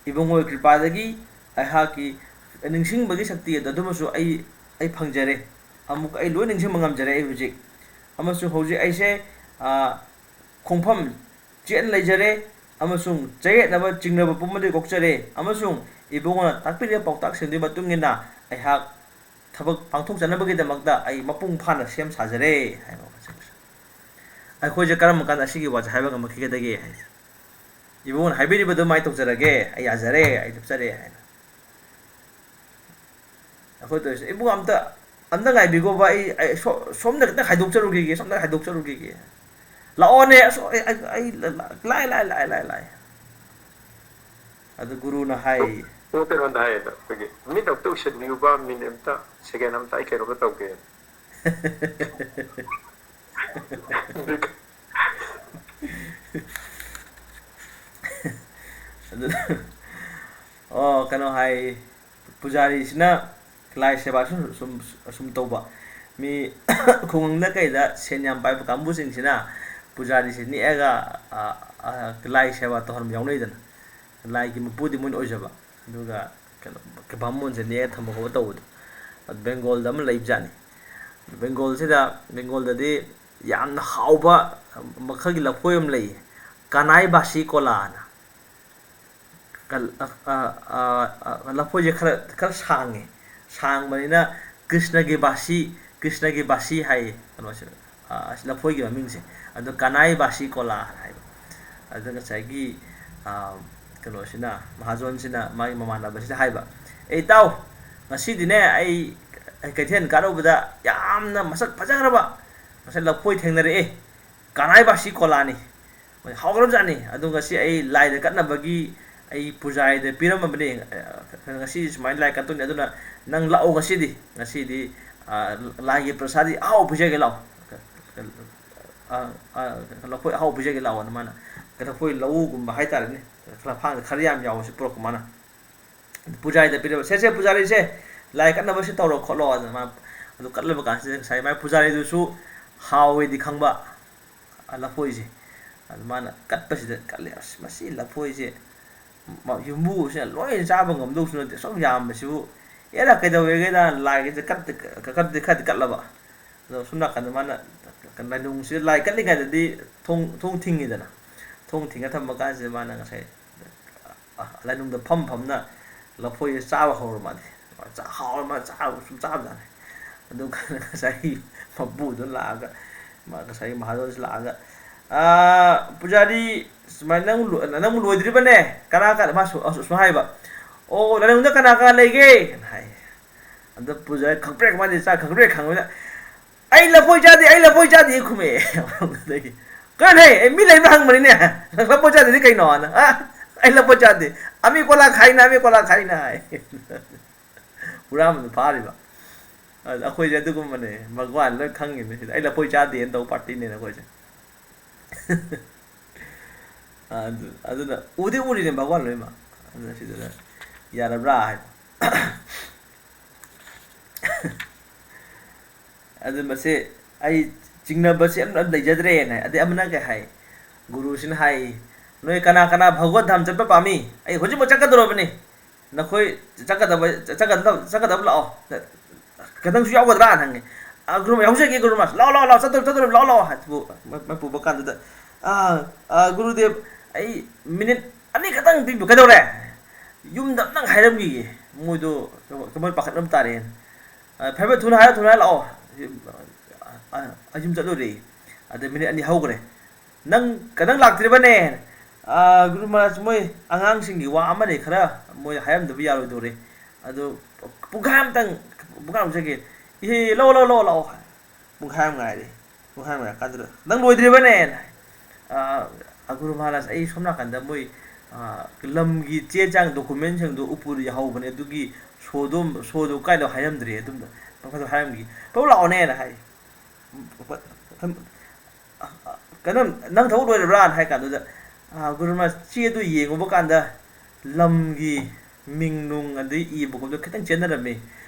ꯏꯕꯨꯡꯉꯣꯒꯤ ꯀ꯭ꯔꯤꯄꯥꯗꯒꯤ ꯑꯩꯍꯥꯛꯀꯤ ꯅꯤꯡꯁꯤꯡꯕꯒꯤ ꯁꯛꯇꯤ ꯑꯗꯨ, ꯑꯗꯨꯃꯁꯨ ꯑꯩ, ꯑꯩ ꯐꯪꯖꯔꯦ꯫ ꯑꯃꯨꯛ ꯑꯩ ꯂꯣꯏ ꯅꯤꯡꯁꯤꯡꯕ ꯉꯝꯖꯔꯦ ꯑꯩ ꯍꯧꯖꯤꯛ꯫ ꯑꯃꯁꯨꯡ ꯍꯧꯖꯤꯛ ꯑꯩꯁꯦ, ꯑ, ꯈꯣꯡꯐꯝ ꯆꯦꯠꯅ ꯂꯩꯖꯔꯦ, ꯑꯃꯁꯨꯡ ꯆꯌꯦꯠꯅꯕ ꯆꯤꯡꯅꯕ ꯄꯨꯝꯕꯗꯒꯤ ꯀꯣꯛꯆꯔꯦ, ꯑꯃꯁꯨꯡ ꯏꯕꯨꯡꯉꯣꯅ ꯇꯥꯛꯄꯤꯔꯤꯕ ꯄꯥꯎꯇꯥꯛꯁꯤꯡꯗꯨꯒꯤ ꯃꯇꯨꯡ ꯏꯟꯅ ꯑꯩꯍꯥꯛ ꯊꯕꯛ ꯄꯥꯡꯊꯣꯛꯆꯅꯕꯒꯤꯗꯃꯛꯇ ꯑꯩ ꯃꯄꯨꯡ ꯐꯥꯅ ꯁꯦꯝ ꯁꯥꯖꯔꯦ" ꯍꯥꯏꯕ ꯋꯥꯍꯩꯁꯤꯡꯁꯦ꯫ ꯑꯩꯈꯣꯏꯁꯦ ꯀꯔꯝꯕ ꯀꯥꯟꯗ ꯑꯁꯤꯒꯤ ꯋꯥꯁꯦ ꯍꯥꯏꯕ ꯉꯝꯃꯛꯈꯤꯒꯗꯒꯦ ꯍꯥꯏꯁꯦ? "ꯏꯕꯨꯡꯉꯣꯅ ꯍꯥꯏꯕꯤꯔꯤꯕ ꯑꯗꯨꯃꯥꯏꯅ ꯇꯧꯖꯔꯒꯦ, ꯑꯩ ꯌꯥꯖꯔꯦ, ꯑꯩ ꯂꯨꯞꯆꯔꯦ" ꯍꯥꯏꯅ꯫ ꯑꯩꯈꯣꯏ ꯇꯧꯔꯤꯁꯦ, "ꯏꯕꯨꯡ, ꯑꯝꯇ, ꯑꯝꯇ ꯉꯥꯏꯕꯤꯈꯣꯕ, ꯑꯩ, ꯑꯩ ꯁꯣ-, ꯁꯣꯝꯗ ꯈꯤꯇꯪ ꯍꯥꯏꯗꯣꯛꯆꯔꯨꯈꯤꯒꯦ, ꯁꯣꯝꯗ ꯍꯥꯏꯗꯣꯛꯆꯔꯨꯈꯤꯒꯦ꯫ ꯂꯥꯛꯑꯣꯅꯦ, ꯑꯁ, ꯑꯩ, ꯑꯩ, ꯑꯩ ꯂꯥꯛꯑꯦ, ꯂꯥꯛꯑꯦ, ꯂꯥꯛꯑꯦ, ꯂꯥꯛꯑꯦ, ꯂꯥꯛꯑꯦ"꯫ ꯑꯗꯨ ꯒꯨꯔꯨꯅ ꯍꯥꯏ, ꯑꯣ, ꯀꯩꯅꯣꯗ ꯍꯥꯏꯌꯦ, ꯑꯩꯈꯣꯏꯒꯤ, "ꯃꯤꯠ ꯑꯝꯇ ꯎꯏꯁꯟꯕꯤꯌꯨꯕ, ꯃꯤꯅꯤꯠ ꯑꯝꯇ, ꯁꯦꯀꯦꯟ ꯑꯝꯇ ꯑꯩ ꯀꯩꯅꯣꯝꯇ ꯇꯧꯒꯦ"꯫ ꯑꯗꯨ, ꯑꯣ, ꯀꯩꯅꯣ ꯍꯥꯏ, ꯄꯨꯖꯥꯔꯤꯁꯤꯅ ꯂꯥꯏ ꯁꯦꯕꯥ ꯁꯨꯝ, ꯁꯨꯝ, ꯁꯨꯝ ꯇꯧꯕ꯫ ꯃꯤ ꯈꯨꯡꯒꯪꯗ ꯀꯩꯗ ꯁꯦꯟ ꯌꯥꯝ ꯄꯥꯏꯕ ꯀꯥꯡꯕꯨꯁꯤꯡꯁꯤꯅ ꯄꯨꯖꯥꯔꯤꯁꯦ ꯅꯦꯛꯑꯒ, ꯑ, ꯑ, ꯂꯥꯏ ꯁꯦꯕꯥ ꯇꯧꯍꯟꯕ ꯌꯥꯎꯅꯩꯗꯅ꯫ ꯂꯥꯏꯒꯤ ꯃꯄꯨꯗꯤ ꯃꯣꯏꯅ ꯑꯣꯏꯖꯕ꯫ ꯑꯗꯨꯒ ꯀꯩꯅꯣ, ꯕꯥꯃꯣꯟꯁꯦ ꯅꯦꯛꯑ ꯊꯝꯕ ꯈꯣꯠꯄ ꯇꯧꯕꯗꯣ꯫ ꯑꯗꯨ ꯕꯦꯡꯒꯣꯜꯗ ꯑꯃ ꯂꯩꯕꯖꯥꯠꯅꯤ꯫ ꯕꯦꯡꯒꯣꯜꯁꯤꯗ, ꯕꯦꯡꯒꯣꯜꯗꯗꯤ ꯌꯥꯝꯅ ꯍꯥꯎꯕ ꯃꯈꯜꯒꯤ ꯂꯐꯣꯏ ꯑꯃ ꯂꯩꯌꯦ, ꯀꯅꯥꯏ ꯕꯥꯁꯤ ꯀꯣꯂꯥꯅ꯫ ꯀ-, ꯑ, ꯑ, ꯑ, ꯑ, ꯂꯐꯣꯏꯁꯦ ꯈꯔ, ꯈꯔ ꯁꯥꯡꯉꯦ꯫ ꯁꯥꯡꯕꯅꯤꯅ ꯀ꯭ꯔꯤꯁꯅꯒꯤ ꯕꯥꯁꯤ, ꯀ꯭ꯔꯤꯁꯅꯒꯤ ꯕꯥꯁꯤ ꯍꯥꯏꯌꯦ ꯀꯩꯅꯣꯁꯦ, ꯑ, ꯑꯁꯤ ꯂꯐꯣꯏꯒꯤ ꯃꯃꯤꯡꯁꯦ꯫ ꯑꯗꯣ ꯀꯅꯥꯏ ꯕꯥꯁꯤ ꯀꯣꯂꯥ ꯍꯥꯏꯕ꯫ ꯑꯗꯨꯗ ꯉꯁꯥꯏꯒꯤ, ꯑ, ꯀꯩꯅꯣꯁꯤꯅ, ꯃꯍꯥꯖꯣꯟꯁꯤꯅ ꯃꯥꯒꯤ ꯃꯃꯥꯟꯅꯕꯁꯤꯗ ꯍꯥꯏꯕ, "ꯑꯦ ꯏꯇꯥꯎ, ꯉꯁꯤꯗꯤꯅꯦ ꯑꯩ ꯀꯩꯊꯦꯜ ꯀꯥꯔꯨꯕꯗ ꯌꯥꯝꯅ ꯃꯁꯛ ꯐꯖꯈ꯭ꯔꯕ ꯉꯁꯥꯏ ꯂꯐꯣꯏ ꯊꯦꯡꯅꯔꯛꯑꯦ꯫ ꯀꯅꯥꯏ ꯕꯥꯁꯤ ꯀꯣꯂꯥꯅꯤ꯫ ꯍꯥꯎꯈ꯭ꯔꯕꯖꯥꯠꯅꯤ꯫ ꯑꯗꯣ ꯉꯁꯤ ꯑꯩ ꯂꯥꯏꯗ ꯀꯠꯅꯕꯒꯤ ꯑꯩ ꯄꯨꯖꯥꯔꯤꯗ ꯄꯤꯔꯝꯃꯕꯅꯤ꯫ ꯉꯁꯤ ꯁꯨꯃꯥꯏꯅ ꯂꯥꯏ ꯀꯠꯇꯣꯏꯅꯤ꯫ ꯑꯗꯨꯅ ꯅꯪ ꯂꯥꯛꯑꯣ ꯉꯁꯤꯗꯤ꯫ ꯉꯁꯤꯗꯤ, ꯑ, ꯂꯥꯏꯒꯤ ꯄ꯭ꯔꯁꯥꯗꯤ ꯑꯍꯥꯎꯕ ꯄꯤꯖꯒꯦ ꯂꯥꯛꯑꯣ"꯫ ꯑ, ꯑ, ꯂꯐꯣꯏ ꯑꯍꯥꯎꯕ ꯄꯤꯖꯒꯦ ꯂꯥꯛꯑꯣꯅ ꯃꯥꯅ꯫ ꯂꯐꯣꯏ ꯂꯧꯒꯨꯝꯕ ꯍꯥꯏꯇꯥꯔꯦꯅꯦ, ꯂꯐꯥꯡꯗ ꯈꯔ ꯌꯥꯝ ꯌꯥꯎꯕꯁꯤ ꯄꯨꯔꯛꯄ ꯃꯥꯅ꯫ ꯄꯨꯖꯥꯔꯤꯗ ꯄꯤꯔꯕ, "ꯁꯦ, ꯁꯦ, ꯄꯨꯖꯥꯔꯤꯁꯦ, ꯂꯥꯏ ꯀꯠꯅꯕ ꯁꯤ ꯇꯧꯔꯣ ꯈꯣꯠꯂꯣ", ꯑꯗꯨꯅ ꯃꯥ ꯑꯗꯨ ꯀꯠꯂꯕ ꯀꯥꯟꯁꯤꯗ ꯉꯁꯥꯏ ꯃꯥꯏ ꯄꯨꯖꯥꯔꯤꯗꯨꯁꯨ ꯍꯥꯎꯋꯦꯗꯤ ꯈꯪꯕ, ꯑ, ꯂꯐꯣꯏꯁꯦ꯫ ꯑꯗꯨ ꯃꯥꯅ ꯀꯠꯄꯁꯤꯗ ꯀꯠꯂꯦ, "ꯑꯁ, ꯃꯁꯤ ꯂꯐꯣꯏꯁꯦ ꯃ-, ꯌꯨꯝꯕꯨꯁꯤꯅ ꯂꯣꯏꯅ ꯆꯥꯕ ꯉꯝꯗꯧꯁꯨ ꯅꯠꯇꯦ, ꯑꯁꯨꯛ ꯌꯥꯝꯕꯁꯤꯕꯨ꯫ ꯑꯦꯔꯥ, ꯀꯩꯗꯧꯋꯦꯒꯦꯗ ꯂꯥꯏꯒꯤꯁꯦ ꯀꯠꯇ-, ꯀꯠꯇꯤ ꯈꯔꯗꯤ ꯀꯠꯂꯕ꯫ ꯑꯗꯣ ꯁꯣꯝ ꯅꯥꯀꯟꯗ ꯃꯥꯅ ꯂꯥꯏꯅꯨꯡꯁꯤꯗ ꯂꯥꯏ ꯀꯠꯂꯤꯉꯩꯗꯗꯤ ꯊꯣꯡ, ꯊꯣꯡ ꯊꯤꯡꯉꯤꯗꯅ꯫ ꯊꯣꯡ ꯊꯤꯡꯉ ꯊꯝꯕ ꯀꯥꯟꯁꯤꯗ ꯃꯥꯅ ꯉꯁꯥꯏ, ꯑ, ꯂꯥꯏꯅꯨꯡꯗ ꯐꯝ ꯐꯝꯅ ꯂꯐꯣꯏꯁꯦ ꯆꯥꯕ ꯍꯧꯔ ꯃꯥꯜꯂꯦ꯫ ꯆꯥ-, ꯍꯥꯎꯔ ꯃꯥꯜꯂꯦ, ꯆꯥꯕ ꯁꯨꯝ ꯆꯥꯕꯖꯥꯠꯅꯤ꯫ ꯑꯗꯨ ꯀꯥꯟꯗ ꯉꯁꯥꯏꯒꯤ ꯃꯄꯨꯗꯣ ꯂꯥꯛꯑꯒ, ꯃꯥ-, ꯉꯁꯥꯏꯒꯤ ꯃꯍꯥꯖꯣꯟꯁꯤ ꯂꯥꯛꯑꯒ, "ꯑꯥ, ꯄꯨꯖꯥꯔꯤ, ꯁꯨꯃꯥꯏꯅ ꯅꯪ ꯂꯣ-, ꯅꯪꯕꯨ ꯂꯣꯏꯗ꯭ꯔꯤꯕꯅꯦ? ꯀꯅꯥ ꯀꯅꯥ?" ꯃꯥ ꯁꯨ-, ꯑꯁꯨ-, ꯁꯨꯃꯥꯏꯅ ꯍꯥꯏꯕ, "ꯑꯣ, ꯂꯥꯏꯅꯨꯡꯗ ꯀꯅꯥ ꯀꯅꯥ ꯂꯩꯒꯦ?" ꯍꯥꯏ꯫ ꯑꯗ ꯄꯨꯖꯥꯔꯤ ꯈꯪꯄ꯭ꯔꯦꯛ, ꯃꯥꯗꯤ ꯆꯥ ꯈꯪꯄ꯭ꯔꯦꯛ ꯈꯪꯕꯅꯤꯅ, "ꯑꯩ ꯂꯐꯣꯏ ꯆꯥꯗꯦ, ꯑꯩ ꯂꯐꯣꯏ ꯆꯥꯗꯦ" ꯈꯨꯝꯃꯛꯑꯦ꯫ ꯑꯗꯒꯤ, "ꯀꯩꯅꯣꯍꯦ, ꯑꯩ ꯃꯤ ꯂꯩꯕ꯭ꯔꯥ ꯍꯪꯕꯅꯤꯅꯦ, ꯂꯐꯣꯏ ꯆꯥꯗꯗꯤ ꯀꯩꯅꯣ?" ꯍꯥꯏꯅ, "ꯑ, ꯑꯩ ꯂꯐꯣꯏ ꯆꯥꯗꯦ, ꯑꯃꯤ ꯀꯣꯂꯥ ꯈꯥꯏꯅ, ꯑꯃꯤ ꯀꯣꯂꯥ ꯈꯥꯏꯅ" ꯍꯥꯏ꯫ ꯍꯨꯔꯥꯟꯕꯗꯨ ꯐꯥꯔꯤꯕ꯫ ꯑꯗ ꯑꯩꯈꯣꯏꯁꯦ ꯑꯗꯨꯒꯨꯝꯕꯅꯦ, ꯃꯒ꯭ꯋꯥꯟ ꯂꯣꯏ ꯈꯪꯉꯤꯅꯦ ꯁꯤꯗ꯫ "ꯑꯩ ꯂꯐꯣꯏ ꯆꯥꯗꯦꯅ" ꯇꯧꯕ ꯄꯥꯔꯇꯤꯅꯦꯅ ꯑꯩꯈꯣꯏꯁꯦ꯫ ꯑꯗꯨ, ꯑꯗꯨꯅ ꯎꯗꯤ ꯎꯔꯤꯅꯦ ꯃꯒ꯭ꯋꯥꯟ ꯂꯣꯏꯅꯃꯛ꯫ ꯑꯗꯨꯅ ꯁꯤꯗꯅ ꯌꯥꯔꯕ꯭ꯔꯥ ꯍꯥꯏ꯫ ꯑꯗꯨ ꯃꯁꯦ ꯑꯩ ꯆꯤꯡꯅꯕꯁꯦ ꯑꯝꯇ ꯂꯩꯖꯗ꯭ꯔꯦꯅ ꯍꯥꯏ꯫ ꯑꯗꯩ ꯑꯃꯅ ꯀꯩ ꯍꯥꯏ? ꯒꯨꯔꯨꯁꯤꯅ ꯍꯥꯏ, "ꯅꯣꯏ ꯀꯅꯥ ꯀꯅꯥ ꯚꯒꯋꯠ ꯙꯥꯝ ꯆꯠꯄ ꯄꯥꯝꯃꯤ? ꯑꯩ ꯍꯧꯖꯤꯛꯃꯛ ꯆꯠꯀꯗꯧꯔꯕꯅꯤ꯫ ꯅꯈꯣꯏ ꯆꯠꯀꯗꯕ, ꯆꯠꯀꯗꯕ, ꯆꯠꯀꯗꯕ ꯂꯥꯛꯑꯣ꯫ ꯈꯤꯇꯪꯁꯨ ꯌꯥꯎꯒꯗ꯭ꯔꯥꯅ ꯍꯪꯉꯦ꯫ "ꯑ, ꯒꯨꯔꯨ ꯌꯥꯎꯖꯒꯦ ꯒꯨꯔꯨ ꯃꯍꯥꯔꯥꯖ꯫ ꯂꯥꯛꯑꯣ, ꯂꯥꯛꯑꯣ, ꯂꯥꯛꯑꯣ, ꯆꯠꯇꯧꯔꯦ, ꯆꯠꯇꯧꯔꯦ, ꯂꯥꯛꯑꯣ, ꯂꯥꯛꯑꯣ" ꯍꯥꯏ꯫ ꯃꯥꯏ ꯄꯨꯕ ꯀꯥꯟꯗꯨꯗ, "ꯑ, ꯑ, ꯒꯨꯔꯨꯗꯦꯕ, ꯑꯩ ꯃꯤꯅꯤꯠ ꯑꯅꯤ ꯈꯛꯇꯪ ꯄꯤꯕꯤꯌꯨ꯫ ꯀꯩꯗꯧꯔꯦ?" ꯌꯨꯝꯗ ꯑꯝꯇꯪ ꯍꯥꯏꯔꯝꯈꯤꯒꯦ, ꯃꯣꯏꯗꯣ ꯀꯃꯥꯏꯅ ꯄꯥꯈꯠꯅꯕ ꯇꯥꯔꯦꯅ꯫ "ꯑ, ꯐꯔꯦ ꯐꯔꯦ, ꯊꯨꯅ ꯍꯥꯏꯔꯣ, ꯊꯨꯅ ꯍꯥꯏꯔꯣ, ꯂꯥꯛꯑꯣ"꯫ ꯑ, ꯑ, ꯌꯨꯝ ꯆꯠꯂꯨꯔꯦ꯫ ꯑꯗ ꯃꯤꯅꯤꯠ ꯑꯅꯤ ꯍꯧꯈ꯭ꯔꯦ꯫ "ꯅꯪ ꯀꯗꯪ ꯂꯥꯛꯇ꯭ꯔꯤꯕꯅꯦ?" "ꯑ, ꯒꯨꯔꯨ ꯃꯍꯥꯔꯥꯖ, ꯃꯣꯏ ꯑꯉꯥꯡꯁꯤꯡꯒꯤ ꯋꯥ ꯑꯃꯅꯤ, ꯈꯔ ꯃꯣꯏ ꯍꯥꯏꯔꯝꯗꯕ ꯌꯥꯔꯣꯏꯗꯧꯔꯦ꯫ ꯑꯗꯨ ꯄꯨꯡꯈꯥꯏ ꯑꯝꯇꯪ, ꯄꯨꯡꯈꯥꯏꯃꯨꯛ ꯆꯠꯀꯦ"꯫ "ꯏꯍꯦ, ꯂꯥꯛꯑꯣ, ꯂꯥꯛꯑꯣ, ꯂꯥꯛꯑꯣ, ꯂꯥꯛꯑꯣ" ꯍꯥꯏ꯫ ꯄꯨꯡꯈꯥꯏ ꯑꯃ ꯉꯥꯏꯔꯦ꯫ ꯄꯨꯡꯈꯥꯏ ꯑꯃ ꯉꯥꯏꯔꯀꯥꯟꯗꯨꯗ, "ꯅꯪ ꯂꯣꯏꯗ꯭ꯔꯤꯕꯅꯦꯅ?" ꯑ, "ꯑ, ꯒꯨꯔꯨ ꯃꯍꯥꯔꯥꯖ, ꯑꯩ ꯁꯣꯝ ꯅꯥꯀꯟꯗ ꯃꯣꯏ, ꯑ, ꯂꯝꯒꯤ ꯆꯦ ꯆꯥꯡ, ꯗꯣꯀꯨꯃꯦꯟꯁꯤꯡꯗꯣ ꯎꯄꯨꯗ ꯌꯥꯍꯧꯕꯅꯦ, ꯑꯗꯨꯒꯤ ꯁꯣꯗꯣ, ꯁꯣꯗꯣ ꯀꯥꯏꯗ ꯍꯥꯏꯔꯝꯗ꯭ꯔꯦ, ꯑꯗꯨꯝꯗ ꯃꯈꯣꯏꯗ ꯍꯥꯏꯔꯝꯈꯤ, ꯊꯣꯛ ꯂꯥꯛꯑꯣꯅꯦꯅ" ꯍꯥꯏ꯫ "ꯀꯩꯅꯣ, ꯅꯪ ꯊꯕꯛ ꯂꯣꯏꯔꯕ꯭ꯔꯥꯅ?" ꯍꯥꯏ ꯀꯥꯟꯗꯨꯗ, "ꯑ, ꯒꯨꯔꯨ ꯃꯍꯥꯔꯥꯖ, ꯆꯦꯗꯨ ꯌꯦꯡꯉꯨꯕ ꯀꯥꯟꯗ ꯂꯝꯒꯤ ꯃꯤꯡ ꯅꯨꯡ ꯑꯗꯩ ꯏꯕ ꯈꯣꯠꯄꯗꯣ ꯈꯤꯇꯪ ꯆꯦꯟꯅꯔꯝꯃꯤ꯫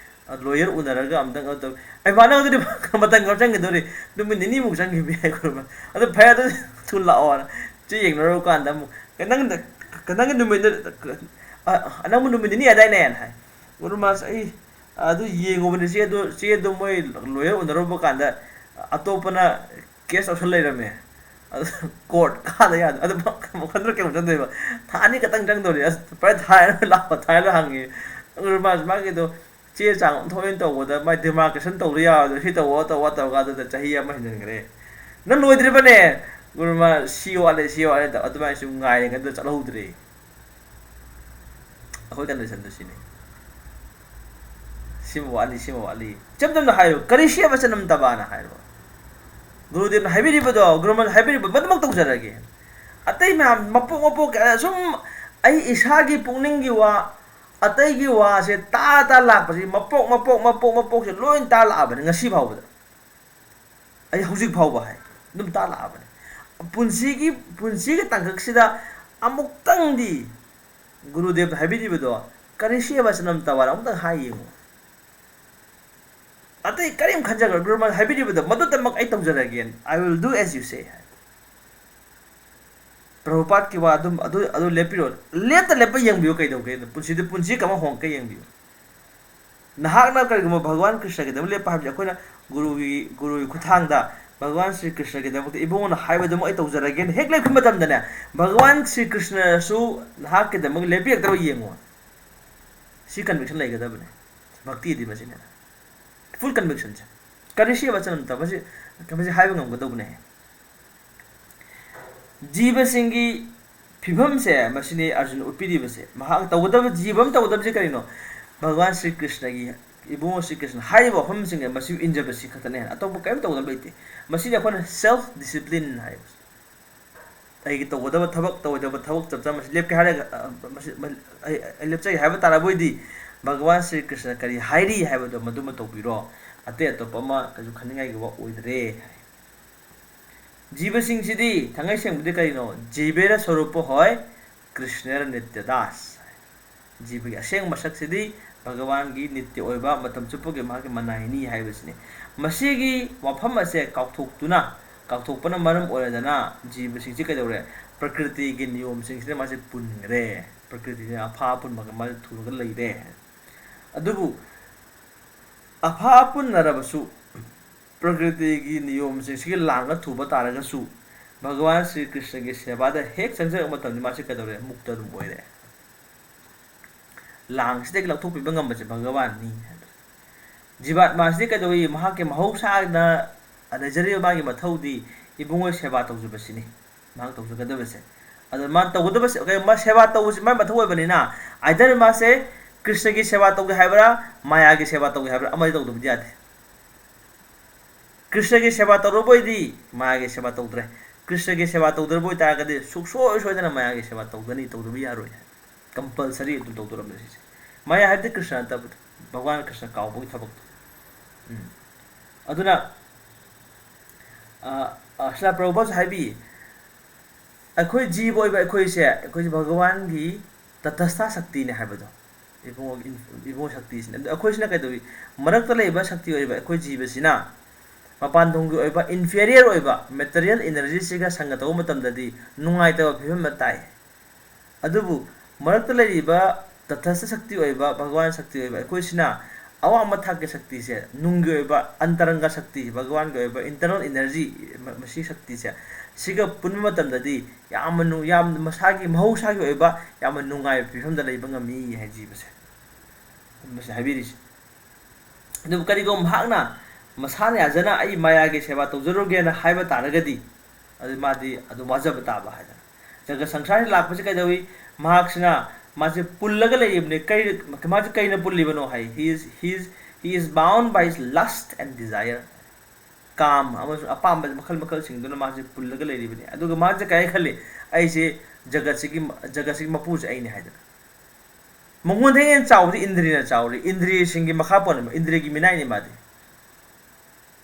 ꯑ, ꯂꯣꯌꯔ ꯎꯅꯔꯒ ꯑꯝꯇꯪ ꯀꯩꯅꯣ ꯇꯧ꯫" ꯑꯩ ꯃꯥꯅ ꯑꯗꯨꯗꯤ ꯃꯇꯝ ꯈꯔ ꯆꯪꯈꯤꯗꯧꯔꯤ, ꯅꯨꯃꯤꯠ ꯅꯤꯅꯤꯃꯨꯛ ꯆꯪꯈꯤꯕ ꯌꯥꯏ ꯒꯨꯔꯨ ꯃꯍꯥꯔꯥꯖ꯫ "ꯑꯗꯨ ꯐꯔꯦ, ꯑꯗꯨ ꯊꯨꯅ ꯂꯥꯛꯑꯣꯅ" ꯆꯦ ꯌꯦꯡꯅꯔꯨꯕ ꯀꯥꯟꯗ ꯑꯃꯨꯛ, "ꯅꯪ, ꯅꯪꯒꯤ ꯅꯨꯃꯤꯠ, ꯑ, ꯅꯪꯕꯨ ꯅꯨꯃꯤꯠ ꯅꯤꯅꯤ ꯍꯥꯏꯗꯥꯏꯅꯦꯅ" ꯍꯥꯏ꯫ ꯒꯨꯔꯨ ꯃꯍꯥꯔꯥꯖ, ꯑꯩ ꯑꯗꯨ ꯌꯦꯡꯉꯨꯕꯅꯤ, ꯆꯦꯗꯣ, ꯆꯦꯗꯣ ꯃꯣꯏ ꯂꯣꯌꯔ ꯎꯅꯔꯨꯕ ꯀꯥꯟꯗ ꯑꯇꯣꯞꯄꯅ ꯀꯦꯁ ꯇꯧꯁꯜ ꯂꯩꯔꯝꯃꯦ꯫ ꯑꯗꯨ ꯀꯣꯔꯠ ꯀꯥꯗ ꯌꯥꯗ-, ꯑꯗꯨ ꯃꯈꯟꯗꯨ ꯀꯩꯅꯣ ꯆꯪꯗꯣꯏꯕ? ꯊꯥ ꯑꯅꯤ ꯈꯛꯇꯪ ꯆꯪꯗꯧꯔꯤ꯫ "ꯑꯁ, ꯐꯔꯦ, ꯊꯥ ꯑꯅꯤ ꯂꯥꯛꯑꯣ", ꯊꯥ ꯑꯅꯤ ꯍꯪꯉꯤ꯫ ꯒꯨꯔꯨ ꯃꯍꯥꯔꯥꯖ ꯃꯥꯒꯤꯗꯣ ꯆꯦ ꯆꯥꯡ ꯑꯣꯟꯊꯣꯛ ꯑꯣꯟꯊꯣꯛ ꯇꯧꯕꯗ ꯃꯥꯏ ꯗꯤꯃꯥꯔꯀꯦꯁꯟ ꯇꯧꯗ ꯌꯥꯔꯣꯏꯗꯣ, ꯁꯤ ꯇꯧꯑꯣ, ꯇꯧꯑꯣ, ꯇꯧꯔꯀꯥꯟꯗꯨꯗ ꯆꯍꯤ ꯑꯃ ꯍꯦꯟꯖꯤꯟꯈ꯭ꯔꯦ꯫ "ꯅꯪ ꯂꯣꯏꯗ꯭ꯔꯤꯕꯅꯦ?" ꯒꯨꯔꯨ ꯃꯍꯥꯔꯥꯖ, "ꯁꯤ ꯋꯥꯠꯂꯦ, ꯁꯤ ꯋꯥꯠꯂꯦ" ꯇꯧ-, ꯑꯗꯨꯃꯥꯏꯅ ꯁꯨꯝ ꯉꯥꯏꯔꯤꯉꯩꯗ ꯆꯠꯍꯧꯗ꯭ꯔꯦ꯫ ꯑꯩꯈꯣꯏ ꯀꯟꯗꯤꯁꯟꯗꯨ ꯁꯤꯅꯤ꯫ ꯁꯤꯃ ꯋꯥꯠꯂꯤ, ꯁꯤꯃ ꯋꯥꯠꯂꯤ꯫ ꯏꯆꯝ ꯆꯝꯅ ꯍꯥꯏꯌꯨ, "ꯀꯔꯤꯁꯤ ꯑꯕꯆꯅꯝ ꯇꯕꯥꯅ" ꯍꯥꯏꯔꯣ꯫ ꯒꯨꯔꯨꯗꯦꯕꯅ ꯍꯥꯏꯕꯤꯔꯤꯕꯗꯣ, ꯒꯨꯔꯨꯃꯟ ꯍꯥꯏꯕꯤꯔꯤꯕ ꯃꯗꯨꯃꯛ ꯇꯧꯖꯔꯒꯦ꯫ ꯑꯇꯩ ꯃꯌꯥꯝ ꯃꯄꯣꯛ ꯃꯄꯣꯛ ꯀꯌꯥ ꯁꯨꯝ ꯑꯩ ꯏꯁꯥꯒꯤ ꯄꯨꯛꯅꯤꯡꯒꯤ ꯋꯥ, ꯑꯇꯩꯒꯤ ꯋꯥꯁꯦ ꯇꯥ ꯇꯥ ꯂꯥꯛꯄꯁꯤ ꯃꯄꯣꯛ ꯃꯄꯣꯛ ꯃꯄꯣꯛ ꯃꯄꯣꯛꯁꯦ ꯂꯣꯏ ꯇꯥ ꯂꯥꯛꯑꯕꯅꯤ ꯉꯁꯤ ꯐꯥꯎꯕꯗ꯫ ꯑꯩ ꯍꯧꯖꯤꯛ ꯐꯥꯎꯕ ꯍꯥꯏ ꯑꯗꯨꯝ ꯇꯥ ꯂꯥꯛꯑꯕꯅꯤ꯫ ꯄꯨꯟꯁꯤꯒꯤ, ꯄꯨꯟꯁꯤꯒꯤ ꯇꯥꯡꯀꯛꯁꯤꯗ ꯑꯃꯨꯛꯇꯪꯗꯤ ꯒꯨꯔꯨꯗꯦꯕꯅ ꯍꯥꯏꯕꯤꯔꯤꯕꯗꯣ, "ꯀꯔꯤꯁꯤ ꯋꯆꯅꯝ ꯇꯕꯥꯅ" ꯑꯃꯨꯛꯇꯪ ꯍꯥꯏ ꯌꯦꯡꯉꯨ꯫ ꯑꯇꯩ ꯀꯔꯤꯝ ꯈꯟꯖꯒꯅꯨ, ꯒꯨꯔꯨꯃꯟ ꯍꯥꯏꯕꯤꯔꯤꯕꯗꯣ ꯃꯗꯨꯇꯃꯛ ꯑꯩ ꯇꯧꯖꯔꯒꯦ, "I will do as you say" ꯍꯥꯏ꯫ ꯄ꯭ꯔꯚꯨꯄꯥꯗꯀꯤ ꯋꯥ ꯑꯗꯨꯝ, ꯑꯗꯨ, ꯑꯗꯨ ꯂꯦꯞꯄꯤꯔꯣ꯫ ꯂꯦꯞꯇ ꯂꯦꯞꯄ ꯌꯦꯡꯕꯤꯌꯨ, ꯀꯩꯗꯧꯒꯦ? ꯄꯨꯟꯁꯤꯗ, ꯄꯨꯟꯁꯤ ꯀꯃꯥꯏ ꯍꯣꯡꯉꯛꯀꯦ ꯌꯦꯡꯕꯤꯌꯨ꯫ ꯅꯍꯥꯛꯅ ꯀꯔꯤꯒꯨꯝꯕ ꯚꯒꯋꯥꯟ ꯀ꯭ꯔꯤꯁꯅꯒꯤꯗꯃꯛ ꯂꯦꯞꯄ ꯍꯥꯏꯕꯁꯦ ꯑꯩꯈꯣꯏꯅ ꯒꯨꯔꯨꯒꯤ, ꯒꯨꯔꯨꯒꯤ ꯈꯨꯠꯊꯥꯡꯗ ꯚꯒꯋꯥꯟ ꯁ꯭ꯔꯤ ꯀ꯭ꯔꯤꯁꯅꯒꯤꯗꯃꯛꯇ ꯏꯕꯨꯡꯉꯣꯅ ꯍꯥꯏꯕꯗꯨꯃꯛ ꯑꯩ ꯇꯧꯖꯔꯒꯦꯅ ꯍꯦꯛ ꯂꯦꯞꯈꯤꯕ ꯃꯇꯝꯗꯅꯦ, ꯚꯒꯋꯥꯟ ꯁ꯭ꯔꯤ ꯀ꯭ꯔꯤꯁꯅꯁꯨ ꯅꯍꯥꯛꯀꯤꯗꯃꯛ ꯂꯦꯞꯄꯤꯔꯛꯇ꯭ꯔꯕ ꯌꯦꯡꯉꯨ꯫ ꯁꯤ ꯀꯟꯚꯤꯛꯁꯟ ꯂꯩꯒꯗꯕꯅꯦ꯫ ꯚꯛꯇꯤꯗꯤ ꯃꯁꯤꯅꯦ꯫ ꯐꯨꯜ ꯀꯟꯚꯤꯛꯁꯟꯁꯦ꯫ ꯀꯔꯤꯁꯤ ꯋꯆꯅꯝ ꯇꯕꯥ, ꯃꯁꯤ, ꯃꯁꯤ ꯍꯥꯏꯕ ꯉꯝꯒꯗꯧꯕꯅꯦ꯫ ꯖꯤꯕꯁꯤꯡꯒꯤ ꯐꯤꯕꯝꯁꯦ ꯃꯁꯤꯅꯤ ꯑꯔꯖꯨꯟ ꯎꯠꯄꯤꯔꯤꯕꯁꯦ꯫ ꯃꯍꯥꯛ ꯇꯧꯒꯗꯕ, ꯖꯤꯕ ꯑꯃ ꯇꯧꯒꯗꯕꯁꯦ ꯀꯔꯤꯅꯣ? ꯚꯒꯋꯥꯟ ꯁ꯭ꯔꯤ ꯀ꯭ꯔꯤꯁꯅꯒꯤ, ꯏꯕꯨꯡꯉꯣ ꯁ꯭ꯔꯤ ꯀ꯭ꯔꯤꯁꯅ ꯍꯥꯏꯔꯤꯕ ꯋꯥꯐꯝꯁꯤꯡꯁꯦ ꯃꯁꯤ ꯏꯟꯖꯕꯁꯤ ꯈꯛꯇꯅꯦ, ꯑꯇꯣꯞꯄ ꯀꯔꯤꯝ ꯇꯧꯒꯗꯕ ꯂꯩꯇꯦ꯫ ꯃꯁꯤꯗꯤ ꯑꯩꯈꯣꯏꯅ ꯁꯦꯜꯐ ꯗꯤꯁꯤꯄ꯭ꯂꯤꯟ ꯍꯥꯏꯕꯁꯦ꯫ ꯑꯩꯒꯤ ꯇꯧꯒꯗꯕ ꯊꯕꯛ, ꯇꯧꯔꯣꯏꯗꯕ ꯊꯕꯛ ꯆꯞ ꯆꯥ ꯃꯁꯤ ꯂꯦꯞꯀꯦ ꯍꯥꯏꯔꯒ, ꯑ, ꯃꯁꯤ, ꯃ-, ꯑꯩ, ꯑꯩ ꯂꯦꯞꯆꯒꯦ ꯍꯥꯏꯕ ꯇꯥꯔꯕꯣꯏꯗꯤ ꯚꯒꯋꯥꯟ ꯁ꯭ꯔꯤ ꯀ꯭ꯔꯤꯁꯅ ꯀꯔꯤ ꯍꯥꯏꯔꯤ ꯍꯥꯏꯕꯗꯣ ꯃꯗꯨꯃ ꯇꯧꯕꯤꯔꯣ, ꯑꯇꯩ ꯑꯇꯣꯞꯄ ꯑꯃ ꯀꯩꯁꯨ ꯈꯟꯅꯤꯡꯉꯥꯏꯒꯤ ꯋꯥ ꯑꯣꯏꯗ꯭ꯔꯦ ꯍꯥꯏ꯫ ꯖꯤꯕꯁꯤꯡꯁꯤꯗꯤ ꯊꯥꯡꯉꯩ ꯁꯦꯡꯕꯗꯤ ꯀꯔꯤꯅꯣ? ꯖꯤꯕꯦꯔ ꯁꯣꯔꯨꯄ ꯍꯣꯏ ꯀ꯭ꯔꯤꯁꯅꯦꯔ ꯅꯤꯇ꯭ꯌ ꯗꯥꯁ꯫ ꯖꯤꯕꯒꯤ ꯑꯁꯦꯡꯕ ꯁꯛꯁꯤꯗꯤ ꯚꯒꯋꯥꯟꯒꯤ ꯅꯤꯇ꯭ꯌ ꯑꯣꯏꯕ, ꯃꯇꯝ ꯆꯨꯞꯄꯒꯤ ꯃꯍꯥꯛꯀꯤ ꯃꯅꯥꯏꯅꯤ ꯍꯥꯏꯕꯁꯤꯅꯤ꯫ ꯃꯁꯤꯒꯤ ꯋꯥꯐꯝ ꯑꯁꯦ ꯀꯥꯎꯊꯣꯛꯇꯨꯅ, ꯀꯥꯎꯊꯣꯛꯄꯅ ꯃꯔꯝ ꯑꯣꯏꯔꯗꯅ ꯖꯤꯕꯁꯤꯡꯁꯤ ꯀꯩꯗꯧꯔꯦ? ꯄ꯭ꯔꯀ꯭ꯔꯤꯇꯤꯒꯤ ꯅꯤꯌꯣꯝꯁꯤꯡꯁꯤꯗ ꯃꯥꯁꯦ ꯄꯨꯟꯈ꯭ꯔꯦ꯫ ꯄ꯭ꯔꯀ꯭ꯔꯤꯇꯤꯅ ꯑꯐꯥ ꯑꯄꯨꯟꯕꯒ ꯃꯥꯁꯦ ꯊꯨꯔꯒ ꯂꯩꯔꯦ꯫ ꯑꯗꯨꯕꯨ ꯑꯐꯥ ꯑꯄꯨꯟꯅꯔꯕꯁꯨ, ꯄ꯭ꯔꯀ꯭ꯔꯤꯇꯤꯒꯤ ꯅꯤꯌꯣꯝꯁꯤꯡꯁꯤꯒꯤ ꯂꯥꯡꯅ ꯊꯨꯕ ꯇꯥꯔꯒꯁꯨ, ꯚꯒꯋꯥꯟ ꯁ꯭ꯔꯤ ꯀ꯭ꯔꯤꯁꯅꯒꯤ ꯁꯦꯕꯥꯗ ꯍꯦꯛ ꯆꯪꯖꯔꯛꯄ ꯃꯇꯝꯗ ꯃꯥꯁꯦ ꯀꯩꯗꯧꯔꯦ? ꯃꯨꯛꯇ ꯑꯗꯨꯝ ꯑꯣꯏꯔꯦ꯫ ꯂꯥꯡꯁꯤꯗꯒꯤ ꯂꯧꯊꯣꯛꯄꯤꯕ ꯉꯝꯕꯁꯦ ꯚꯒꯋꯥꯟꯅꯤ ꯍꯥꯏꯕ꯫ ꯖꯤꯕꯥꯠꯃꯥꯁꯤꯗꯤ ꯀꯩꯗꯧꯏ? ꯃꯍꯥꯛꯀꯤ ꯃꯍꯧꯁꯥꯅ ꯂꯩꯖꯔꯤꯕ ꯃꯥꯒꯤ ꯃꯊꯧꯗꯤ ꯏꯕꯨꯡꯉꯣ ꯁꯦꯕꯥ ꯇꯧꯖꯕꯁꯤꯅꯤ꯫ ꯃꯍꯥꯛ ꯇꯧꯖꯒꯗꯕꯁꯦ꯫ ꯑꯗꯣ ꯃꯥ ꯇꯧꯒꯗꯕꯁꯦ, okay, ꯃꯥ ꯁꯦꯕꯥ ꯇꯧꯕꯁꯤ ꯃꯥꯏ ꯃꯊꯧ ꯑꯣꯏꯕꯅꯤꯅ, either ꯃꯥꯁꯦ ꯀ꯭ꯔꯤꯁꯅꯒꯤ ꯁꯦꯕꯥ ꯇꯧꯒꯦ ꯍꯥꯏꯕ꯭ꯔꯥ, ꯃꯥꯌꯥꯒꯤ ꯁꯦꯕꯥ ꯇꯧꯒꯦ ꯍꯥꯏꯕ꯭ꯔꯥ, ꯑꯃꯗꯤ ꯇꯧꯗꯕꯗꯤ ꯌꯥꯗꯦ꯫ ꯀ꯭ꯔꯤꯁꯅꯒꯤ ꯁꯦꯕꯥ ꯇꯧꯔꯕ ꯑꯣꯏꯗꯤ ꯃꯥꯌꯥꯒꯤ ꯁꯦꯕꯥ ꯇꯧꯗ꯭ꯔꯦ꯫ ꯀ꯭ꯔꯤꯁꯅꯒꯤ ꯁꯦꯕꯥ ꯇꯧꯗ꯭ꯔꯕ ꯑꯣꯏꯇꯥꯔꯒꯗꯤ ꯁꯨꯡꯁꯣꯏ ꯁꯣꯏꯗꯅ ꯃꯥꯌꯥꯒꯤ ꯁꯦꯕꯥ ꯇꯧꯒꯅꯤ, ꯇꯧꯗꯕ ꯌꯥꯔꯣꯏ꯫ Compulsory ꯑꯗꯨꯝ ꯇꯧꯗꯣꯔꯕꯅꯤ ꯁꯤꯁꯦ꯫ ꯃꯥꯌꯥ ꯍꯥꯏꯕꯗꯤ ꯀ꯭ꯔꯤꯁꯅ ꯅꯠꯇꯕꯗꯣ, ꯚꯒꯋꯥꯟ ꯀ꯭ꯔꯤꯁꯅ ꯀꯥꯎꯕꯒꯤ ꯊꯕꯛꯇꯣ꯫ ꯎꯝ꯫ ꯑꯗꯨꯅ, ꯑ, ꯑ, ꯁꯤꯂꯥ ꯄ꯭ꯔꯚꯨꯄꯥꯗꯁꯨ ꯍꯥꯏꯕꯤ, ꯑꯩꯈꯣꯏ ꯖꯤꯕ ꯑꯣꯏꯕ ꯑꯩꯈꯣꯏꯁꯦ, ꯑꯩꯈꯣꯏꯁꯦ ꯚꯒꯋꯥꯟꯒꯤ ꯇꯇꯁꯊ ꯁꯛꯇꯤꯅꯦ ꯍꯥꯏꯕꯗꯣ, ꯏꯕꯨꯡꯉꯣꯒꯤ ꯏꯟ-, ꯏꯕꯨꯡꯉꯣ ꯁꯛꯇꯤꯁꯤꯅꯦ꯫ ꯑꯗꯣ ꯑꯩꯈꯣꯏꯁꯤꯅ ꯀꯩꯗꯧꯏ? ꯃꯔꯛꯇ ꯂꯩꯕ ꯁꯛꯇꯤ ꯑꯣꯏꯔꯤꯕ ꯑꯩꯈꯣꯏ ꯖꯤꯕꯁꯤꯅ ꯃꯄꯥꯟꯊꯣꯡꯒꯤ ꯑꯣꯏꯕ inferior ꯑꯣꯏꯕ material energyꯁꯤꯒ ꯁꯪꯒ ꯇꯧꯕ ꯃꯇꯝꯗꯗꯤ ꯅꯨꯡꯉꯥꯏꯇꯕ ꯐꯤꯕꯝ ꯑꯃ ꯇꯥꯏ꯫ ꯑꯗꯨꯕꯨ ꯃꯔꯛꯇ ꯂꯩꯔꯤꯕ ꯇꯇꯁꯊ ꯁꯛꯇꯤ ꯑꯣꯏꯕ, ꯚꯒꯋꯥꯟ ꯁꯛꯇꯤ ꯑꯣꯏꯕ ꯑꯩꯈꯣꯏꯁꯤꯅ ꯑꯋꯥꯡꯕ ꯊꯥꯛꯀꯤ ꯁꯛꯇꯤꯁꯦ, ꯅꯨꯡꯒꯤ ꯑꯣꯏꯕ ꯑꯟꯇꯔꯪꯒ ꯁꯛꯇꯤ, ꯚꯒꯋꯥꯟꯒꯤ ꯑꯣꯏꯕ internal energy, ꯃ-, ꯃꯁꯤ ꯁꯛꯇꯤꯁꯦ, ꯁꯤꯒ ꯄꯨꯟꯕ ꯃꯇꯝꯗꯗꯤ ꯌꯥꯝꯅ ꯅꯨ-, ꯌꯥꯝ ꯃꯁꯥꯒꯤ ꯃꯍꯧꯁꯥꯒꯤ ꯑꯣꯏꯕ ꯌꯥꯝꯅ ꯅꯨꯡꯉꯥꯏꯕ ꯐꯤꯕꯝꯗ ꯂꯩꯕ ꯉꯝꯃꯤ ꯍꯥꯏ ꯖꯤꯕꯁꯦ꯫ ꯃꯁꯤ ꯍꯥꯏꯕꯤꯔꯤꯁꯦ꯫ ꯑꯗꯨꯕꯨ ꯀꯔꯤꯒꯨꯝꯕ ꯃꯍꯥꯛꯅ ꯃꯁꯥꯅ ꯌꯥꯖꯅ "ꯑꯩ ꯃꯥꯌꯥꯒꯤ ꯁꯦꯕꯥ ꯇꯧꯖꯔꯨꯒꯦꯅ" ꯍꯥꯏꯕ ꯇꯥꯔꯒꯗꯤ, ꯑꯗꯨ ꯃꯥꯗꯤ ꯑꯗꯨꯝ ꯋꯥꯖꯕ ꯇꯥꯕ ꯍꯥꯏꯗꯅ꯫ ꯖꯒꯠ ꯁꯪꯁꯥꯔꯁꯤ ꯂꯥꯛꯄꯁꯤ ꯀꯩꯗꯧꯏ? ꯃꯍꯥꯛꯁꯤꯅ, ꯃꯥꯁꯦ ꯄꯨꯜꯂꯒ ꯂꯩꯔꯤꯕꯅꯤ꯫ ꯀꯩ, ꯃꯥꯁꯦ ꯀꯩꯅ ꯄꯨꯜꯂꯤꯕꯅꯣ ꯍꯥꯏ? He is, he is, he is bound by his lust and desire. ꯀꯥꯝ ꯑꯃꯁꯨꯡ ꯑꯄꯥꯝꯕ ꯃꯈꯜ ꯃꯈꯜꯁꯤꯡꯗꯨꯅ ꯃꯥꯁꯦ ꯄꯨꯜꯂꯒ ꯂꯩꯔꯤꯕꯅꯤ꯫ ꯑꯗꯨꯒ ꯃꯥꯁꯦ ꯀꯩ ꯈꯜꯂꯤ? "ꯑꯩꯁꯦ ꯖꯒꯠꯁꯤꯒꯤ, ꯖꯒꯠꯁꯤꯒꯤ ꯃꯄꯨꯁꯦ ꯑꯩꯅꯤ" ꯍꯥꯏꯗꯅ꯫ ꯃꯉꯣꯟꯗ ꯍꯦꯟꯅ ꯆꯥꯎꯕꯗꯤ ꯏꯟꯗ꯭ꯔꯤꯅ ꯆꯥꯎꯔꯤ꯫ ꯏꯟꯗ꯭ꯔꯤꯁꯤꯡꯒꯤ ꯃꯈꯥ ꯄꯣꯟꯅ, ꯏꯟꯗ꯭ꯔꯤꯒꯤ ꯃꯤꯅꯥꯏꯅꯤ ꯃꯥꯗꯤ꯫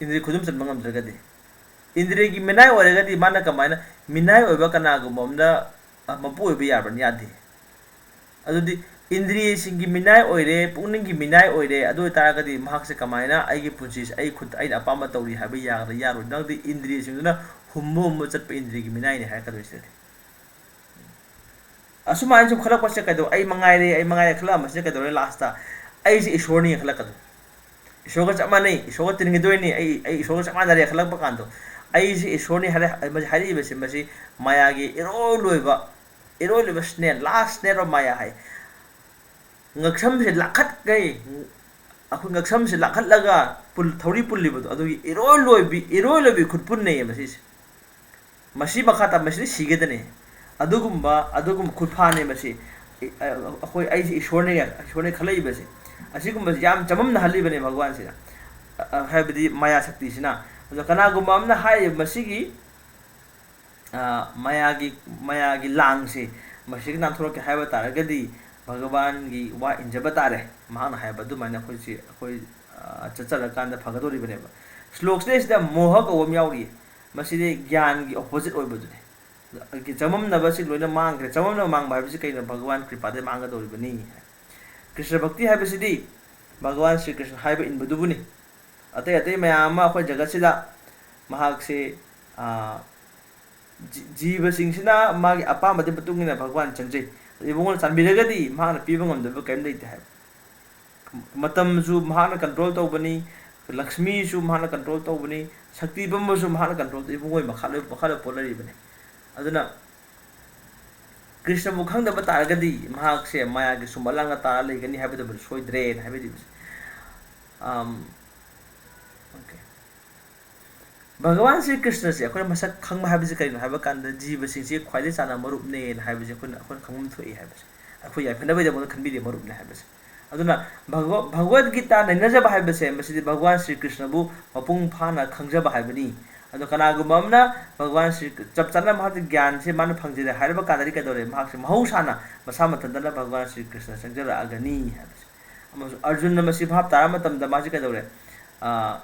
ꯏꯟꯗ꯭ꯔꯤ ꯈꯨꯗꯨꯝ ꯆꯟꯕ ꯉꯝꯗ꯭ꯔꯒꯗꯤ꯫ ꯏꯟꯗ꯭ꯔꯤꯌꯒꯤ ꯃꯤꯅꯥꯏ ꯑꯣꯏꯔꯒꯗꯤ ꯃꯥꯅ ꯀꯃꯥꯏꯅ ꯃꯤꯅꯥꯏ ꯑꯣꯏꯕ ꯀꯅꯥꯒꯨꯝꯕ ꯑꯃꯅ, ꯑ, ꯃꯄꯨ ꯑꯣꯏꯕ ꯌꯥꯕ꯭ꯔꯅꯤ? ꯌꯥꯗꯦ꯫ ꯑꯗꯨꯗꯤ ꯏꯟꯗ꯭ꯔꯤꯌꯁꯤꯡꯒꯤ ꯃꯤꯅꯥꯏ ꯑꯣꯏꯔꯦ, ꯄꯨꯛꯅꯤꯡꯒꯤ ꯃꯤꯅꯥꯏ ꯑꯣꯏꯔꯦ, ꯑꯗꯨ ꯑꯣꯏꯇꯥꯔꯒꯗꯤ ꯃꯍꯥꯛꯁꯦ ꯀꯃꯥꯏꯅ ꯑꯩꯒꯤ ꯄꯨꯟꯁꯤꯁꯦ ꯑꯩ ꯈꯨꯠꯇ ꯑꯩꯅ ꯑꯄꯥꯝꯕ ꯇꯧꯔꯤ ꯍꯥꯏꯕ ꯌꯥꯒꯗ꯭ꯔꯥ? ꯌꯥꯔꯣꯏ꯫ ꯅꯪꯗꯤ ꯏꯟꯗ꯭ꯔꯤꯌꯁꯤꯡꯗꯨꯅ ꯍꯨꯝꯕ ꯍꯨꯝꯕ ꯆꯠꯄ ꯏꯟꯗ꯭ꯔꯤꯌꯒꯤ ꯃꯤꯅꯥꯏꯅꯦ ꯍꯥꯏꯔꯛꯀꯗꯣꯏꯁꯤꯗꯤ꯫ ꯑꯁꯨꯃꯥꯏꯅ ꯁꯨꯝ ꯈꯜꯂꯛꯄꯁꯦ ꯀꯩꯗꯧ, "ꯑꯩ ꯃꯉꯥꯏꯔꯦ, ꯑꯩ ꯃꯉꯥꯏꯔꯦ" ꯈꯜꯂꯛꯑꯝꯕꯁꯤꯅ ꯀꯩꯗꯧꯔꯦ? ꯂꯥꯁꯇ ꯑꯩꯁꯦ ꯏꯁꯣꯔꯅꯤ ꯈꯜꯂꯛꯀꯗꯣꯏ꯫ ꯏꯁꯣꯔꯒ ꯆꯞ ꯃꯥꯟꯅꯩ, ꯏꯁꯣꯔꯒ ꯇꯤꯟꯒꯗꯣꯏꯅꯤ, ꯑꯩ, ꯑꯩ ꯏꯁꯣꯔꯒ ꯆꯞ ꯃꯥꯟꯅꯔꯦ ꯈꯜꯂꯛꯄ ꯀꯥꯟꯗꯣ, ꯑꯩꯁꯦ ꯏꯁꯣꯔꯅꯤ ꯍꯥꯏꯔ-, ꯃꯁꯤ ꯍꯥꯏꯔꯛꯏꯕꯁꯦ, ꯃꯁꯤ ꯃꯥꯌꯥꯒꯤ ꯏꯔꯣꯏ ꯂꯣꯏꯕ, ꯏꯔꯣꯏ ꯂꯣꯏꯕ snare, last snare of Maya ꯍꯥꯏ꯫ ꯉꯛꯁꯝꯁꯦ ꯂꯥꯈꯠꯈꯩ, ꯑꯩꯈꯣꯏ ꯉꯛꯁꯝꯁꯦ ꯂꯥꯈꯠꯂꯒ ꯄꯨꯜ-, ꯊꯧꯔꯤ ꯄꯨꯜꯂꯤꯕꯗꯣ, ꯑꯗꯨꯒꯤ ꯏꯔꯣꯏ ꯂꯣꯏꯕꯤ, ꯏꯔꯣꯏ ꯂꯣꯏꯕꯤ ꯈꯨꯠꯄꯨꯟꯅꯩꯌꯦ ꯃꯁꯤꯁꯦ꯫ ꯃꯁꯤ ꯃꯈꯥ ꯇꯥ-, ꯃꯁꯤꯗꯤ ꯁꯤꯒꯗꯅꯦ꯫ ꯑꯗꯨꯒꯨꯝꯕ, ꯑꯗꯨꯒꯨꯝꯕ ꯈꯨꯠꯐꯥꯅꯦ ꯃꯁꯤ꯫ ꯑꯩ-, ꯑ-, ꯑꯩꯈꯣꯏ, ꯑꯩꯁꯦ ꯏꯁꯣꯔꯅꯦ, ꯏꯁꯣꯔꯅꯦ ꯈꯜꯂꯛꯏꯕꯁꯦ꯫ ꯑꯁꯤꯒꯨꯝꯕꯁꯦ ꯌꯥꯝ ꯆꯃꯝꯅꯍꯜꯂꯤꯕꯅꯦ ꯚꯒꯋꯥꯟꯁꯤꯅ꯫ ꯑ, ꯑ, ꯍꯥꯏꯕꯗꯤ ꯃꯥꯌꯥ ꯁꯛꯇꯤꯁꯤꯅ꯫ ꯑꯗꯣ ꯀꯅꯥꯒꯨꯝꯕ ꯑꯃꯅ ꯍꯥꯏꯔꯤꯕ ꯃꯁꯤꯒꯤ, ꯑ, ꯃꯥꯌꯥꯒꯤ, ꯃꯥꯌꯥꯒꯤ ꯂꯥꯡꯁꯦ ꯃꯁꯤꯗꯒꯤ ꯅꯥꯟꯊꯣꯔꯛꯀꯦ ꯍꯥꯏꯕ ꯇꯥꯔꯒꯗꯤ ꯚꯒꯋꯥꯟꯒꯤ ꯋꯥ ꯏꯟꯖꯕ ꯇꯥꯔꯦ꯫ ꯃꯍꯥꯛꯅ ꯍꯥꯏꯕ ꯑꯗꯨꯃꯥꯏꯅ ꯑꯩꯈꯣꯏꯁꯦ, ꯑꯩꯈꯣꯏ, ꯑ, ꯆꯠꯆꯔꯀꯥꯟꯗ ꯐꯒꯗꯧꯔꯤꯕꯅꯦꯕ꯫ ꯁ꯭ꯂꯣꯛꯁꯤꯗꯩꯁꯤꯗ ꯃꯣꯍ ꯀꯧꯕ ꯑꯃ ꯌꯥꯎꯔꯤꯌꯦ꯫ ꯃꯁꯤꯗꯤ ꯒ꯭ꯌꯥꯟꯒꯤ opposite ꯑꯣꯏꯕꯗꯨꯅꯤ꯫ ꯆꯃꯝꯅꯕꯁꯤ ꯂꯣꯏꯅ ꯃꯥꯡꯈ꯭ꯔꯦ꯫ ꯆꯃꯝꯅꯕ ꯃꯥꯡꯕ ꯍꯥꯏꯕꯁꯤ ꯀꯩꯅꯣ? ꯚꯒꯋꯥꯟ ꯀ꯭ꯔꯤꯄꯥꯗꯩ ꯃꯥꯡꯒꯗꯧꯔꯤꯕꯅꯤ꯫ ꯀ꯭ꯔꯤꯁꯅ ꯚꯛꯇꯤ ꯍꯥꯏꯕꯁꯤꯗꯤ ꯚꯒꯋꯥꯟ ꯁ꯭ꯔꯤ ꯀ꯭ꯔꯤꯁꯅ ꯍꯥꯏꯕ ꯏꯟꯕꯗꯨꯕꯨꯅꯤ꯫ ꯑꯇꯩ ꯑꯇꯩ ꯃꯌꯥꯝ ꯑꯃ ꯑꯩꯈꯣꯏ ꯖꯒꯠꯁꯤꯗ ꯃꯍꯥꯛꯁꯦ, ꯑ, ꯖꯤ-, ꯖꯤꯕꯁꯤꯡꯁꯤꯅ ꯃꯥꯒꯤ ꯑꯄꯥꯝꯕꯗꯨꯒꯤ ꯃꯇꯨꯡ ꯏꯟꯅ ꯚꯒꯋꯥꯟ ꯆꯪꯖꯩ꯫ ꯏꯕꯨꯡꯉꯣꯅ ꯆꯥꯟꯕꯤꯔꯒꯗꯤ ꯃꯍꯥꯛꯅ ꯄꯤꯕ ꯉꯝꯗꯕ ꯀꯔꯤꯝ ꯂꯩꯇꯦ ꯍꯥꯏꯕ꯫ ꯃꯇꯝꯁꯨ ꯃꯍꯥꯛꯅ control ꯇꯧꯕꯅꯤ, ꯂꯛꯁꯃꯤꯁꯨ ꯃꯍꯥꯛꯅ control ꯇꯧꯕꯅꯤ, ꯁꯛꯇꯤ ꯄꯨꯝꯕꯁꯨ ꯃꯍꯥꯛꯅ control ꯇꯧ-, ꯏꯕꯨꯡꯉꯣꯒꯤ ꯃꯈꯥ ꯂꯣꯏ, ꯃꯈꯥꯗ ꯄꯣꯜꯂ ꯂꯩꯕꯅꯤ꯫ ꯑꯗꯨꯅ ꯀ꯭ꯔꯤꯁꯅꯕꯨ ꯈꯪꯗꯕ ꯇꯥꯔꯒꯗꯤ ꯃꯍꯥꯛꯁꯦ ꯃꯥꯌꯥꯒꯤ ꯁꯨꯝꯕ ꯂꯥꯡꯅ ꯇꯥꯔ ꯂꯩꯒꯅꯤ ꯍꯥꯏꯕꯗꯨꯃꯗꯤ ꯁꯣꯏꯗ꯭ꯔꯦꯅ ꯍꯥꯏꯕꯤꯔꯤꯕꯁꯦ꯫ ꯑꯝ, okay꯫ ꯚꯒꯋꯥꯟ ꯁ꯭ꯔꯤ ꯀ꯭ꯔꯤꯁꯅꯁꯦ ꯑꯩꯈꯣꯏꯅ ꯃꯁꯛ ꯈꯪꯕ ꯍꯥꯏꯕꯁꯤ ꯀꯔꯤꯅꯣ ꯍꯥꯏꯕ ꯀꯥꯟꯗ ꯖꯤꯕꯁꯤꯡꯁꯦ ꯈ꯭ꯋꯥꯏꯗꯒꯤ ꯆꯥꯟꯅꯕ ꯃꯔꯨꯞꯅꯦꯅ ꯍꯥꯏꯕꯁꯦ ꯑꯩꯈꯣꯏꯅ, ꯑꯩꯈꯣꯏꯅ ꯈꯪꯐꯝ ꯊꯣꯛꯏ ꯍꯥꯏꯕꯁꯦ꯫ ꯑꯩꯈꯣꯏ ꯌꯥꯏꯐꯅꯕꯒꯤꯗꯃꯛꯇ ꯈꯟꯕꯤꯔꯦ ꯃꯔꯨꯞꯅꯦ ꯍꯥꯏꯕꯁꯦ꯫ ꯑꯗꯨꯅ ꯚꯒ-, ꯚꯒꯋꯗ ꯒꯤꯇꯥ ꯅꯩꯅꯖꯕ ꯍꯥꯏꯕꯁꯦ ꯃꯁꯤꯗꯤ ꯚꯒꯋꯥꯟ ꯁ꯭ꯔꯤ ꯀ꯭ꯔꯤꯁꯅꯕꯨ ꯃꯄꯨꯡ ꯐꯥꯅ ꯈꯪꯖꯕ ꯍꯥꯏꯕꯅꯤ꯫ ꯑꯗꯣ ꯀꯅꯥꯒꯨꯝꯕ ꯑꯃꯅ ꯚꯒꯋꯥꯟ ꯁ꯭ꯔꯤ, ꯆꯞ ꯆꯥꯅ ꯃꯍꯥꯛꯀꯤ ꯒ꯭ꯌꯥꯟꯁꯦ ꯃꯥꯅ ꯐꯪꯖꯔꯦ ꯍꯥꯏꯔꯕ ꯀꯥꯟꯗꯗꯤ ꯀꯩꯗꯧꯔꯦ? ꯃꯍꯥꯛꯁꯦ ꯃꯍꯧꯁꯥꯅ ꯃꯁꯥ ꯃꯊꯟꯇꯅ ꯚꯒꯋꯥꯟ ꯁ꯭ꯔꯤ ꯀ꯭ꯔꯤꯁꯅ ꯆꯪꯖꯔꯛꯑꯒꯅꯤ ꯍꯥꯏꯕꯁꯦ꯫ ꯑꯃꯁꯨꯡ ꯑꯔꯖꯨꯟꯅ ꯃꯁꯤ ꯚꯥꯞ ꯇꯥꯔꯕ ꯃꯇꯝꯗ ꯃꯥꯁꯦ ꯀꯩꯗꯧꯔꯦ? ꯑ,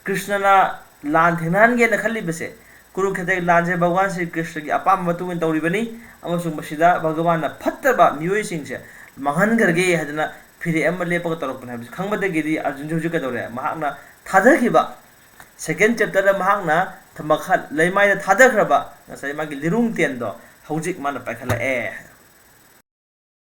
ꯀ꯭ꯔꯤꯁꯅꯅ ꯂꯥꯟ ꯊꯦꯡꯅꯍꯟꯒꯦꯅ ꯈꯜꯂꯤꯕꯁꯦ, ꯀꯨꯔꯨꯈꯦꯇ꯭ꯔꯒꯤ ꯂꯥꯟꯁꯦ ꯚꯒꯋꯥꯟ ꯁ꯭ꯔꯤ ꯀ꯭ꯔꯤꯁꯅꯒꯤ ꯑꯄꯥꯝꯕ ꯃꯇꯨꯡ ꯏꯟꯅ ꯇꯧꯔꯤꯕꯅꯤ, ꯑꯃꯁꯨꯡ ꯃꯁꯤꯗ ꯚꯒꯋꯥꯟꯅ ꯐꯠꯇꯕ ꯃꯤꯑꯣꯏꯁꯤꯡꯁꯦ ꯃꯥꯡꯍꯟꯈ꯭ꯔꯒꯦ ꯍꯥꯏꯗꯅ ꯐꯤꯔꯦꯞ ꯑꯃ ꯂꯦꯞꯄꯒ ꯇꯧꯔꯛꯄꯅꯦ ꯍꯥꯏꯕꯁꯤ ꯈꯪꯕꯗꯒꯤꯗꯤ ꯑꯔꯖꯨꯟꯁꯦ ꯍꯧꯖꯤꯛ ꯀꯩꯗꯧꯔꯦ? ꯃꯍꯥꯛꯅ ꯊꯥꯗꯈꯤꯕ second chapterꯗ ꯃꯍꯥꯛꯅ ꯃꯈꯥ ꯂꯩꯃꯥꯏꯗ ꯊꯥꯗꯈ꯭ꯔꯕ ꯉꯁꯥꯏ ꯃꯥꯒꯤ ꯂꯤꯔꯨꯡ ꯇꯦꯟꯗꯣ ꯍꯧꯖꯤꯛ ꯃꯥꯅ ꯄꯥꯏꯈꯠꯂꯛꯑꯦ꯫